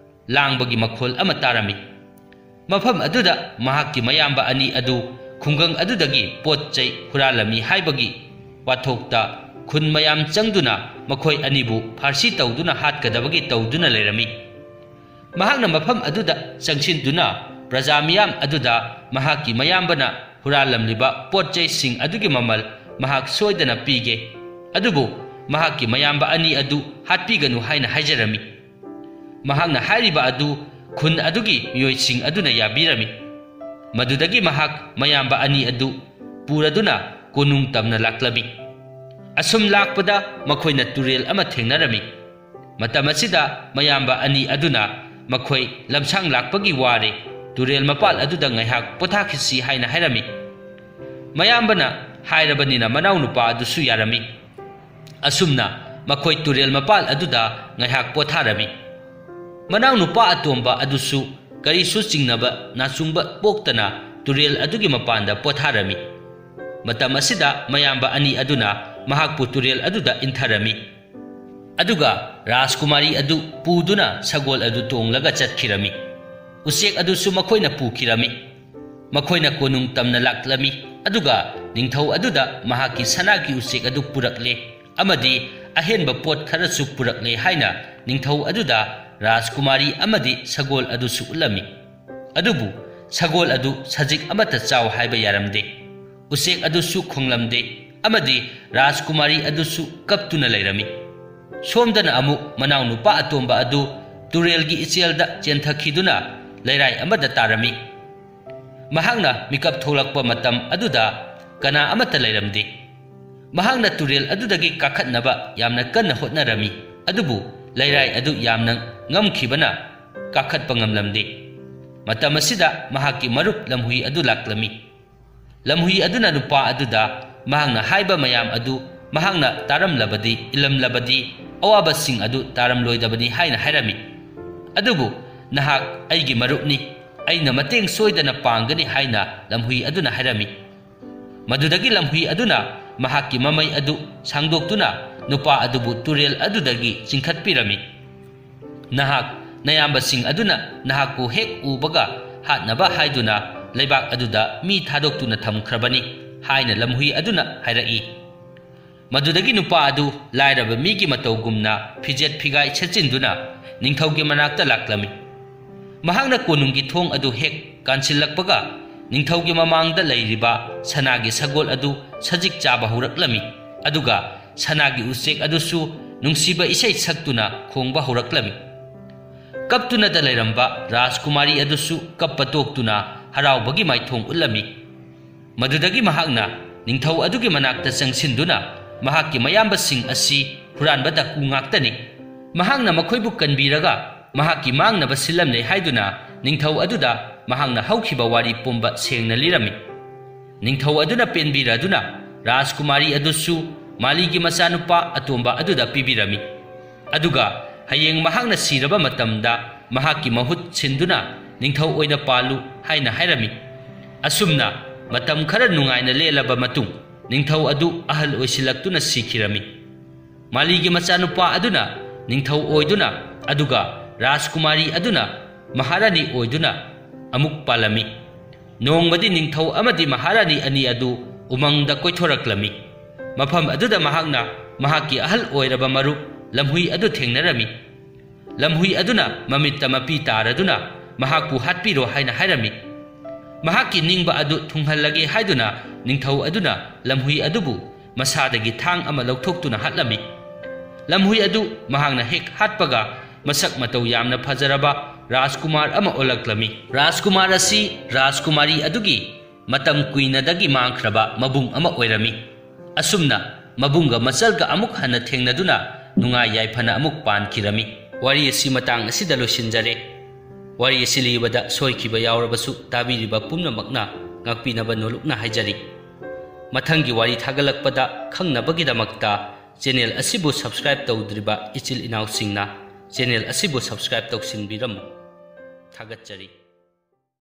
ꯂꯥꯡꯕꯒꯤ ꯃꯈꯣꯜ ꯑꯃ ꯇꯥꯔꯝꯃꯤ꯫ ꯃꯐꯝ ꯑꯗꯨꯗ ꯃꯍꯥꯛꯀꯤ ꯃꯌꯥꯝꯕ ꯑꯅꯤ ꯑꯗꯨ ꯈꯨꯡꯒꯪ ꯑꯗꯨꯗꯒꯤ ꯄꯣꯠ ꯆꯩ ꯍꯨꯔꯥꯜꯂꯝꯃꯤ ꯍꯥꯏꯕꯒꯤ ꯋꯥꯊꯣꯛꯇ ꯈꯨꯟ ꯃꯌꯥꯝ ꯆꯪꯗꯨꯅ ꯃꯈꯣꯏ ꯑꯅꯤꯕꯨ ꯐꯥꯔꯁꯤ ꯇꯧꯗꯨꯅ ꯍꯥꯠꯀꯗꯕꯒꯤ ꯇꯧꯗꯨꯅ ꯂꯩꯔꯝꯃꯤ꯫ ꯃꯍꯥꯛꯅ ꯃꯐꯝ ꯑꯗꯨꯗ ꯆꯪꯁꯤꯟꯗꯨꯅ ꯄ꯭ꯔꯖꯥ ꯃꯤꯌꯥꯝ ꯑꯗꯨꯗ ꯃꯍꯥꯛꯀꯤ ꯃꯌꯥꯝꯕꯅ ꯍꯨꯔꯥꯜꯂꯝꯂꯤꯕ ꯄꯣꯠ ꯆꯩꯁꯤꯡ ꯑꯗꯨꯒꯤ ꯃꯃꯜ ꯃꯍꯥꯛ ꯁꯣꯏꯗꯅ ꯄꯤꯒꯦ, ꯑꯗꯨꯕꯨ ꯃꯍꯥꯛꯀꯤ ꯃꯌꯥꯝꯕ ꯑꯅꯤ ꯑꯗꯨ ꯍꯥꯠꯄꯤꯒꯅꯨ ꯍꯥꯏꯅ ꯍꯥꯏꯖꯔꯝꯃꯤ꯫ ꯃꯍꯥꯛꯅ ꯍꯥꯏꯔꯤꯕ ꯑꯗꯨ ꯈꯨꯟ ꯑꯗꯨꯒꯤ ꯃꯤꯑꯣꯏꯁꯤꯡ ꯑꯗꯨꯅ ꯌꯥꯕꯤꯔꯝꯃꯤ꯫ ꯃꯗꯨꯗꯒꯤ ꯃꯍꯥꯛ ꯃꯌꯥꯝꯕ ꯑꯅꯤ ꯑꯗꯨ ꯄꯨꯔꯗꯨꯅ ꯀꯣꯅꯨꯡ ꯇꯝꯅ ꯂꯥꯛꯂꯝꯃꯤ꯫ ꯑꯁꯨꯝ ꯂꯥꯛꯄꯗ ꯃꯈꯣꯏꯅ ꯇꯨꯔꯦꯜ ꯑꯃ ꯊꯦꯡꯅꯔꯝꯃꯤ꯫ ꯃꯇꯝ ꯑꯁꯤꯗ ꯃꯌꯥꯝꯕ ꯑꯅꯤ ꯑꯗꯨꯅ ꯃꯈꯣꯏ ꯂꯝꯁꯥꯡ ꯂꯥꯛꯄꯒꯤ ꯋꯥꯔꯦ, ꯇꯨꯔꯦꯜ ꯃꯄꯥꯜ ꯑꯗꯨꯗ ꯉꯥꯏꯍꯥꯛ ꯄꯣꯊꯥꯈꯤꯁꯤ ꯍꯥꯏꯅ ꯍꯥꯏꯔꯝꯃꯤ꯫ ꯃꯌꯥꯝꯕꯅ ꯍꯥꯏꯔꯕꯅꯤꯅ ꯃꯅꯥꯎꯅꯨꯄꯥ ꯑꯗꯨꯁꯨ ꯌꯥꯔꯝꯃꯤ꯫ ꯑꯁꯨꯝꯅ ꯃꯈꯣꯏ ꯇꯨꯔꯦꯜ ꯃꯄꯥꯜ ꯑꯗꯨꯗ ꯉꯥꯏꯍꯥꯛ ꯄꯣꯊꯥꯔꯝꯃꯤ꯫ ꯃꯅꯥꯎꯅꯨꯄꯥ ꯑꯇꯣꯝꯕ ꯑꯗꯨꯁꯨ ꯀꯔꯤꯁꯨ ꯆꯤꯡꯅꯕ ꯅꯥꯆꯨꯡꯕ ꯄꯣꯛꯇꯅ ꯇꯨꯔꯦꯜ ꯑꯗꯨꯒꯤ ꯃꯄꯥꯟꯗ ꯄꯣꯊꯥꯔꯝꯃꯤ꯫ ꯃꯇꯝ ꯑꯁꯤꯗ ꯃꯌꯥꯝꯕ ꯑꯅꯤ ꯑꯗꯨꯅ ꯃꯍꯥꯛꯄꯨ ꯇꯨꯔꯦꯜ ꯑꯗꯨꯗ ꯏꯟꯊꯔꯝꯃꯤ꯫ ꯑꯗꯨꯒ ꯔꯥꯖꯀꯨꯃꯥꯔꯤ ꯑꯗꯨ ꯄꯨꯗꯨꯅ ꯁꯒꯣꯜ ꯑꯗꯨ ꯇꯣꯡꯂꯒ ꯆꯠꯈꯤꯔꯝꯃꯤ꯫ ꯎꯆꯦꯛ ꯑꯗꯨꯁꯨ ꯃꯈꯣꯏꯅ ꯄꯨꯈꯤꯔꯝꯃꯤ꯫ ꯃꯈꯣꯏꯅ ꯀꯣꯅꯨꯡ ꯇꯝꯅ ꯂꯥꯛꯂꯝꯃꯤ, ꯑꯗꯨꯒ ꯅꯤꯡꯊꯧ ꯑꯗꯨꯗ ꯃꯍꯥꯛꯀꯤ ꯁꯅꯥꯒꯤ ꯎꯆꯦꯛ ꯑꯗꯨ ꯄꯨꯔꯛꯂꯦ ꯑꯃꯗꯤ ꯑꯍꯦꯟꯕ ꯄꯣꯠ ꯈꯔꯁꯨ ꯄꯨꯔꯛꯂꯦ ꯍꯥꯏꯅ ꯅꯤꯡꯊꯧ ꯑꯗꯨꯗ ꯔꯥꯖꯀꯨꯃꯥꯔꯤ ꯑꯃꯗꯤ ꯁꯒꯣꯜ ꯑꯗꯨꯁꯨ ꯎꯠꯂꯝꯃꯤ꯫ ꯑꯗꯨꯕꯨ ꯁꯒꯣꯜ ꯑꯗꯨ ꯁꯖꯤꯛ ꯑꯃꯠꯇ ꯆꯥꯎ ꯍꯥꯏꯕ ꯌꯥꯔꯝꯗꯦ꯫ ꯎꯆꯦꯛ ꯑꯗꯨꯁꯨ ꯈꯣꯡꯂꯝꯗꯦ꯫ ꯑꯃꯗꯤ ꯔꯥꯖꯀꯨꯃꯥꯔꯤ ꯑꯗꯨꯁꯨ ꯀꯞꯇꯨꯅ ꯂꯩꯔꯝꯃꯤ꯫ ꯁꯣꯝꯗꯅ ꯑꯃꯨꯛ ꯃꯅꯥꯎꯅꯨꯄꯥ ꯑꯇꯣꯝꯕ ꯑꯗꯨ ꯇꯨꯔꯦꯜꯒꯤ ꯏꯆꯦꯜꯗ ꯆꯦꯟꯊꯈꯤꯗꯨꯅ ꯂꯩꯔꯥꯏ ꯑꯃꯗ ꯇꯥꯔꯝꯃꯤ꯫ ꯃꯍꯥꯛꯅ ꯃꯤꯀꯞ ꯊꯣꯛꯂꯛꯄ ꯃꯇꯝ ꯑꯗꯨꯗ ꯀꯅꯥ ꯑꯃꯠꯇ ꯂꯩꯔꯝꯗꯦ꯫ ꯃꯍꯥꯛꯅ ꯇꯨꯔꯦꯜ ꯑꯗꯨꯗꯒꯤ ꯀꯥꯈꯠꯅꯕ ꯌꯥꯝꯅ ꯀꯟꯅ ꯍꯣꯠꯅꯔꯝꯃꯤ, ꯑꯗꯨꯕꯨ ꯂꯩꯔꯥꯏ ꯑꯗꯨ ꯌꯥꯝꯅ ꯉꯝꯈꯤꯕꯅ ꯀꯥꯈꯠꯄ ꯉꯝꯂꯝꯗꯦ꯫ ꯃꯇꯝ ꯑꯁꯤꯗ ꯃꯍꯥꯛꯀꯤ ꯃꯔꯨꯞ ꯂꯝꯍꯨꯏ ꯑꯗꯨ ꯂꯥꯛꯂꯝꯃꯤ꯫ ꯂꯝꯍꯨꯏ ꯑꯗꯨꯅ ꯅꯨꯄꯥ ꯑꯗꯨꯗ ꯃꯍꯥꯛꯅ ꯍꯥꯏꯕ ꯃꯌꯥꯝ ꯑꯗꯨ ꯃꯍꯥꯛꯅ ꯇꯥꯔꯝꯂꯕꯗꯤ, ꯏꯜꯂꯝꯂꯕꯗꯤ, ꯑꯋꯥꯕꯁꯤꯡ ꯑꯗꯨ ꯇꯥꯔꯝꯂꯣꯏꯗꯕꯅꯤ ꯍꯥꯏꯅ ꯍꯥꯏꯔꯝꯃꯤ꯫ ꯑꯗꯨꯕꯨ, "ꯅꯍꯥꯛ ꯑꯩꯒꯤ ꯃꯔꯨꯞꯅꯤ, ꯑꯩꯅ ꯃꯇꯦꯡ ꯁꯣꯏꯗꯅ ꯄꯥꯡꯒꯅꯤ" ꯍꯥꯏꯅ ꯂꯝꯍꯨꯏ ꯑꯗꯨꯅ ꯍꯥꯏꯔꯝꯃꯤ꯫ ꯃꯗꯨꯗꯒꯤ ꯂꯝꯍꯨꯏ ꯑꯗꯨꯅ ꯃꯍꯥꯛꯀꯤ ꯃꯃꯩ ꯑꯗꯨ ꯁꯥꯡꯗꯣꯛꯇꯨꯅ ꯅꯨꯄꯥ ꯑꯗꯨꯕꯨ ꯇꯨꯔꯦꯜ ꯑꯗꯨꯗꯒꯤ ꯆꯤꯡꯈꯠꯄꯤꯔꯝꯃꯤ꯫ "ꯅꯍꯥꯛ ꯅꯌꯥꯝꯕꯁꯤꯡ ꯑꯗꯨꯅ ꯅꯍꯥꯛꯄꯨ ꯍꯦꯛ ꯎꯕꯒ ꯍꯥꯠꯅꯕ ꯍꯥꯏꯗꯨꯅ ꯂꯩꯕꯥꯛ ꯑꯗꯨꯗ ꯃꯤ ꯊꯥꯗꯣꯛꯇꯨꯅ ꯊꯝꯈ꯭ꯔꯕꯅꯤ" ꯍꯥꯏꯅ ꯂꯝꯍꯨꯏ ꯑꯗꯨꯅ ꯍꯥꯏꯔꯛꯏ꯫ ꯃꯗꯨꯗꯒꯤ ꯅꯨꯄꯥ ꯑꯗꯨ ꯂꯥꯏꯔꯕ ꯃꯤꯒꯤ ꯃꯇꯧꯒꯨꯝꯅ ꯐꯤꯖꯦꯠ ꯐꯤꯒꯥꯏ ꯁꯦꯠꯆꯤꯟꯗꯨꯅ ꯅꯤꯡꯊꯧꯒꯤ ꯃꯅꯥꯛꯇ ꯂꯥꯛꯂꯝꯃꯤ꯫ ꯃꯍꯥꯛꯅ ꯀꯣꯅꯨꯡꯒꯤ ꯊꯣꯡ ꯑꯗꯨ ꯍꯦꯛ ꯀꯥꯟꯁꯤꯜꯂꯛꯄꯒ, ꯅꯤꯡꯊꯧꯒꯤ ꯃꯃꯥꯡꯗ ꯂꯩꯔꯤꯕ ꯁꯅꯥꯒꯤ ꯁꯒꯣꯜ ꯑꯗꯨ ꯁꯖꯤꯛ ꯆꯥꯕ ꯍꯧꯔꯛꯂꯝꯃꯤ, ꯑꯗꯨꯒ ꯁꯅꯥꯒꯤ ꯎꯆꯦꯛ ꯑꯗꯨꯁꯨ ꯅꯨꯡꯁꯤꯕ ꯏꯁꯩ ꯁꯛꯇꯨꯅ ꯈꯣꯡꯕ ꯍꯧꯔꯛꯂꯝꯃꯤ꯫ ꯀꯞꯇꯨꯅꯗ ꯂꯩꯔꯝꯕ ꯔꯥꯖꯀꯨꯃꯥꯔꯤ ꯑꯗꯨꯁꯨ ꯀꯞꯄ ꯇꯣꯛꯇꯨꯅ ꯍꯔꯥꯎꯕꯒꯤ ꯃꯥꯏꯊꯣꯡ ꯎꯠꯂꯝꯃꯤ꯫ ꯃꯗꯨꯗꯒꯤ ꯃꯍꯥꯛꯅ ꯅꯤꯡꯊꯧ ꯑꯗꯨꯒꯤ ꯃꯅꯥꯛꯇ ꯆꯪꯁꯤꯟꯗꯨꯅ, "ꯃꯍꯥꯛꯀꯤ ꯃꯌꯥꯝꯕꯁꯤꯡ ꯑꯁꯤ ꯍꯨꯔꯥꯟꯕ ꯗꯥꯀꯨ ꯉꯥꯛꯇꯅꯤ꯫ ꯃꯍꯥꯛꯅ ꯃꯈꯣꯏꯕꯨ ꯀꯟꯕꯤꯔꯒ ꯃꯍꯥꯛꯀꯤ ꯃꯥꯡꯅꯕ ꯁꯤꯜꯂꯝꯂꯦ" ꯍꯥꯏꯗꯨꯅ ꯅꯤꯡꯊꯧ ꯑꯗꯨꯗ ꯃꯍꯥꯛꯅ ꯍꯧꯈꯤꯕ ꯋꯥꯔꯤ ꯄꯨꯝꯕ ꯁꯦꯡꯅ ꯂꯤꯔꯝꯃꯤ꯫ ꯅꯤꯡꯊꯧ ꯑꯗꯨꯅ ꯄꯦꯟꯕꯤꯔꯗꯨꯅ ꯔꯥꯖꯀꯨꯃꯥꯔꯤ ꯑꯗꯨꯁꯨ ꯃꯥꯂꯤꯒꯤ ꯃꯆꯥꯅꯨꯄꯥ ꯑꯇꯣꯝꯕ ꯑꯗꯨꯗ ꯄꯤꯕꯤꯔꯝꯃꯤ꯫ ꯑꯗꯨꯒ ꯍꯌꯦꯡ ꯃꯍꯥꯛꯅ ꯁꯤꯔꯕ ꯃꯇꯝꯗ ꯃꯍꯥꯛꯀꯤ ꯃꯍꯨꯠ ꯁꯤꯟꯗꯨꯅ ꯅꯤꯡꯊꯧ ꯑꯣꯏꯅ ꯄꯥꯜꯂꯨ ꯍꯥꯏꯅ ꯍꯥꯏꯔꯝꯃꯤ꯫ ꯑꯁꯨꯝꯅ ꯃꯇꯝ ꯈꯔ ꯅꯨꯡꯉꯥꯏꯅ ꯂꯦꯜꯂꯕ ꯃꯇꯨꯡ, ꯅꯤꯡꯊꯧ ꯑꯗꯨ ꯑꯍꯜ ꯑꯣꯏꯁꯤꯜꯂꯛꯇꯨꯅ ꯁꯤꯈꯤꯔꯝꯃꯤ꯫ ꯃꯥꯂꯤꯒꯤ ꯃꯆꯥꯅꯨꯄꯥ ꯑꯗꯨꯅ ꯅꯤꯡꯊꯧ ꯑꯣꯏꯗꯨꯅ, ꯑꯗꯨꯒ ꯔꯥꯖꯀꯨꯃꯥꯔꯤ ꯑꯗꯨꯅ ꯃꯍꯥꯔꯥꯅꯤ ꯑꯣꯏꯗꯨꯅ ꯑꯃꯨꯛ ꯄꯥꯜꯂꯝꯃꯤ꯫ ꯅꯣꯡꯃꯗꯤ ꯅꯤꯡꯊꯧ ꯑꯃꯗꯤ ꯃꯍꯥꯔꯥꯅꯤ ꯑꯅꯤ ꯑꯗꯨ ꯎꯃꯪꯗ ꯀꯣꯏꯊꯣꯔꯛꯂꯝꯃꯤ꯫ ꯃꯐꯝ ꯑꯗꯨꯗ ꯃꯍꯥꯛꯅ ꯃꯍꯥꯛꯀꯤ ꯑꯍꯜ ꯑꯣꯏꯔꯕ ꯃꯔꯨꯞ ꯂꯝꯍꯨꯏ ꯑꯗꯨ ꯊꯦꯡꯅꯔꯝꯃꯤ꯫ ꯂꯝꯍꯨꯏ ꯑꯗꯨꯅ ꯃꯃꯤꯠꯇ ꯃꯄꯤ ꯇꯥꯔꯗꯨꯅ ꯃꯍꯥꯛꯄꯨ ꯍꯥꯠꯄꯤꯔꯣ ꯍꯥꯏꯅ ꯍꯥꯏꯔꯝꯃꯤ꯫ ꯃꯍꯥꯛꯀꯤ ꯅꯤꯡꯕ ꯑꯗꯨ ꯊꯨꯡꯍꯜꯂꯒꯦ ꯍꯥꯏꯗꯨꯅ ꯅꯤꯡꯊꯧ ꯑꯗꯨꯅ ꯂꯝꯍꯨꯏ ꯑꯗꯨꯕꯨ ꯃꯁꯥꯗꯒꯤ ꯊꯥꯡ ꯑꯃ ꯂꯧꯊꯣꯛꯇꯨꯅ ꯍꯥꯠꯂꯝꯃꯤ꯫ ꯂꯝꯍꯨꯏ ꯑꯗꯨ ꯃꯍꯥꯛꯅ ꯍꯦꯛ ꯍꯥꯠꯄꯒ ꯃꯁꯛ ꯃꯇꯧ ꯌꯥꯝꯅ ꯐꯖꯔꯕ ꯔꯥꯖꯀꯨꯃꯥꯔ ꯑꯃ ꯑꯣꯜꯂꯛꯂꯝꯃꯤ꯫ ꯔꯥꯖꯀꯨꯃꯥꯔ ꯑꯁꯤ ꯔꯥꯖꯀꯨꯃꯥꯔꯤ ꯑꯗꯨꯒꯤ ꯃꯇꯝ ꯀꯨꯏꯅꯗꯒꯤ ꯃꯥꯡꯈ꯭ꯔꯕ ꯃꯕꯨꯡ ꯑꯃ ꯑꯣꯏꯔꯝꯃꯤ꯫ ꯑꯁꯨꯝꯅ ꯃꯕꯨꯡꯒ ꯃꯆꯜꯒ ꯑꯃꯨꯛ ꯍꯟꯅ ꯊꯦꯡꯅꯗꯨꯅ ꯅꯨꯡꯉꯥꯏ ꯌꯥꯏꯐꯅ ꯑꯃꯨꯛ ꯄꯥꯟꯈꯤꯔꯝꯃꯤ꯫ ꯋꯥꯔꯤ ꯑꯁꯤ ꯃꯇꯥꯡ ꯑꯁꯤꯗ ꯂꯣꯏꯁꯤꯟꯖꯔꯦ꯫ ꯋꯥꯔꯤ ꯑꯁꯤ ꯂꯤꯕꯗ ꯁꯣꯏꯈꯤꯕ ꯌꯥꯎꯔꯕꯁꯨ ꯇꯥꯕꯤꯔꯤꯕ ꯄꯨꯝꯅꯃꯛꯅ ꯉꯥꯛꯄꯤꯅꯕ ꯅꯣꯂꯨꯛꯅ ꯍꯥꯏꯖꯔꯤ꯫ ꯃꯊꯪꯒꯤ ꯋꯥꯔꯤ ꯊꯥꯒꯠꯂꯛꯄꯗ ꯈꯪꯅꯕꯒꯤꯗꯃꯛꯇ ꯆꯦꯅꯦꯜ ꯑꯁꯤꯕꯨ subscribe ꯇꯧꯗ꯭ꯔꯤꯕ ꯏꯆꯤꯜ ꯏꯅꯥꯎꯁꯤꯡꯅ ꯆꯦꯅꯦꯜ ꯑꯁꯤꯕꯨ subscribe ꯇꯧꯁꯤꯟꯕꯤꯔꯝꯃꯨ꯫ ꯊꯥꯒꯠꯆꯔꯤ꯫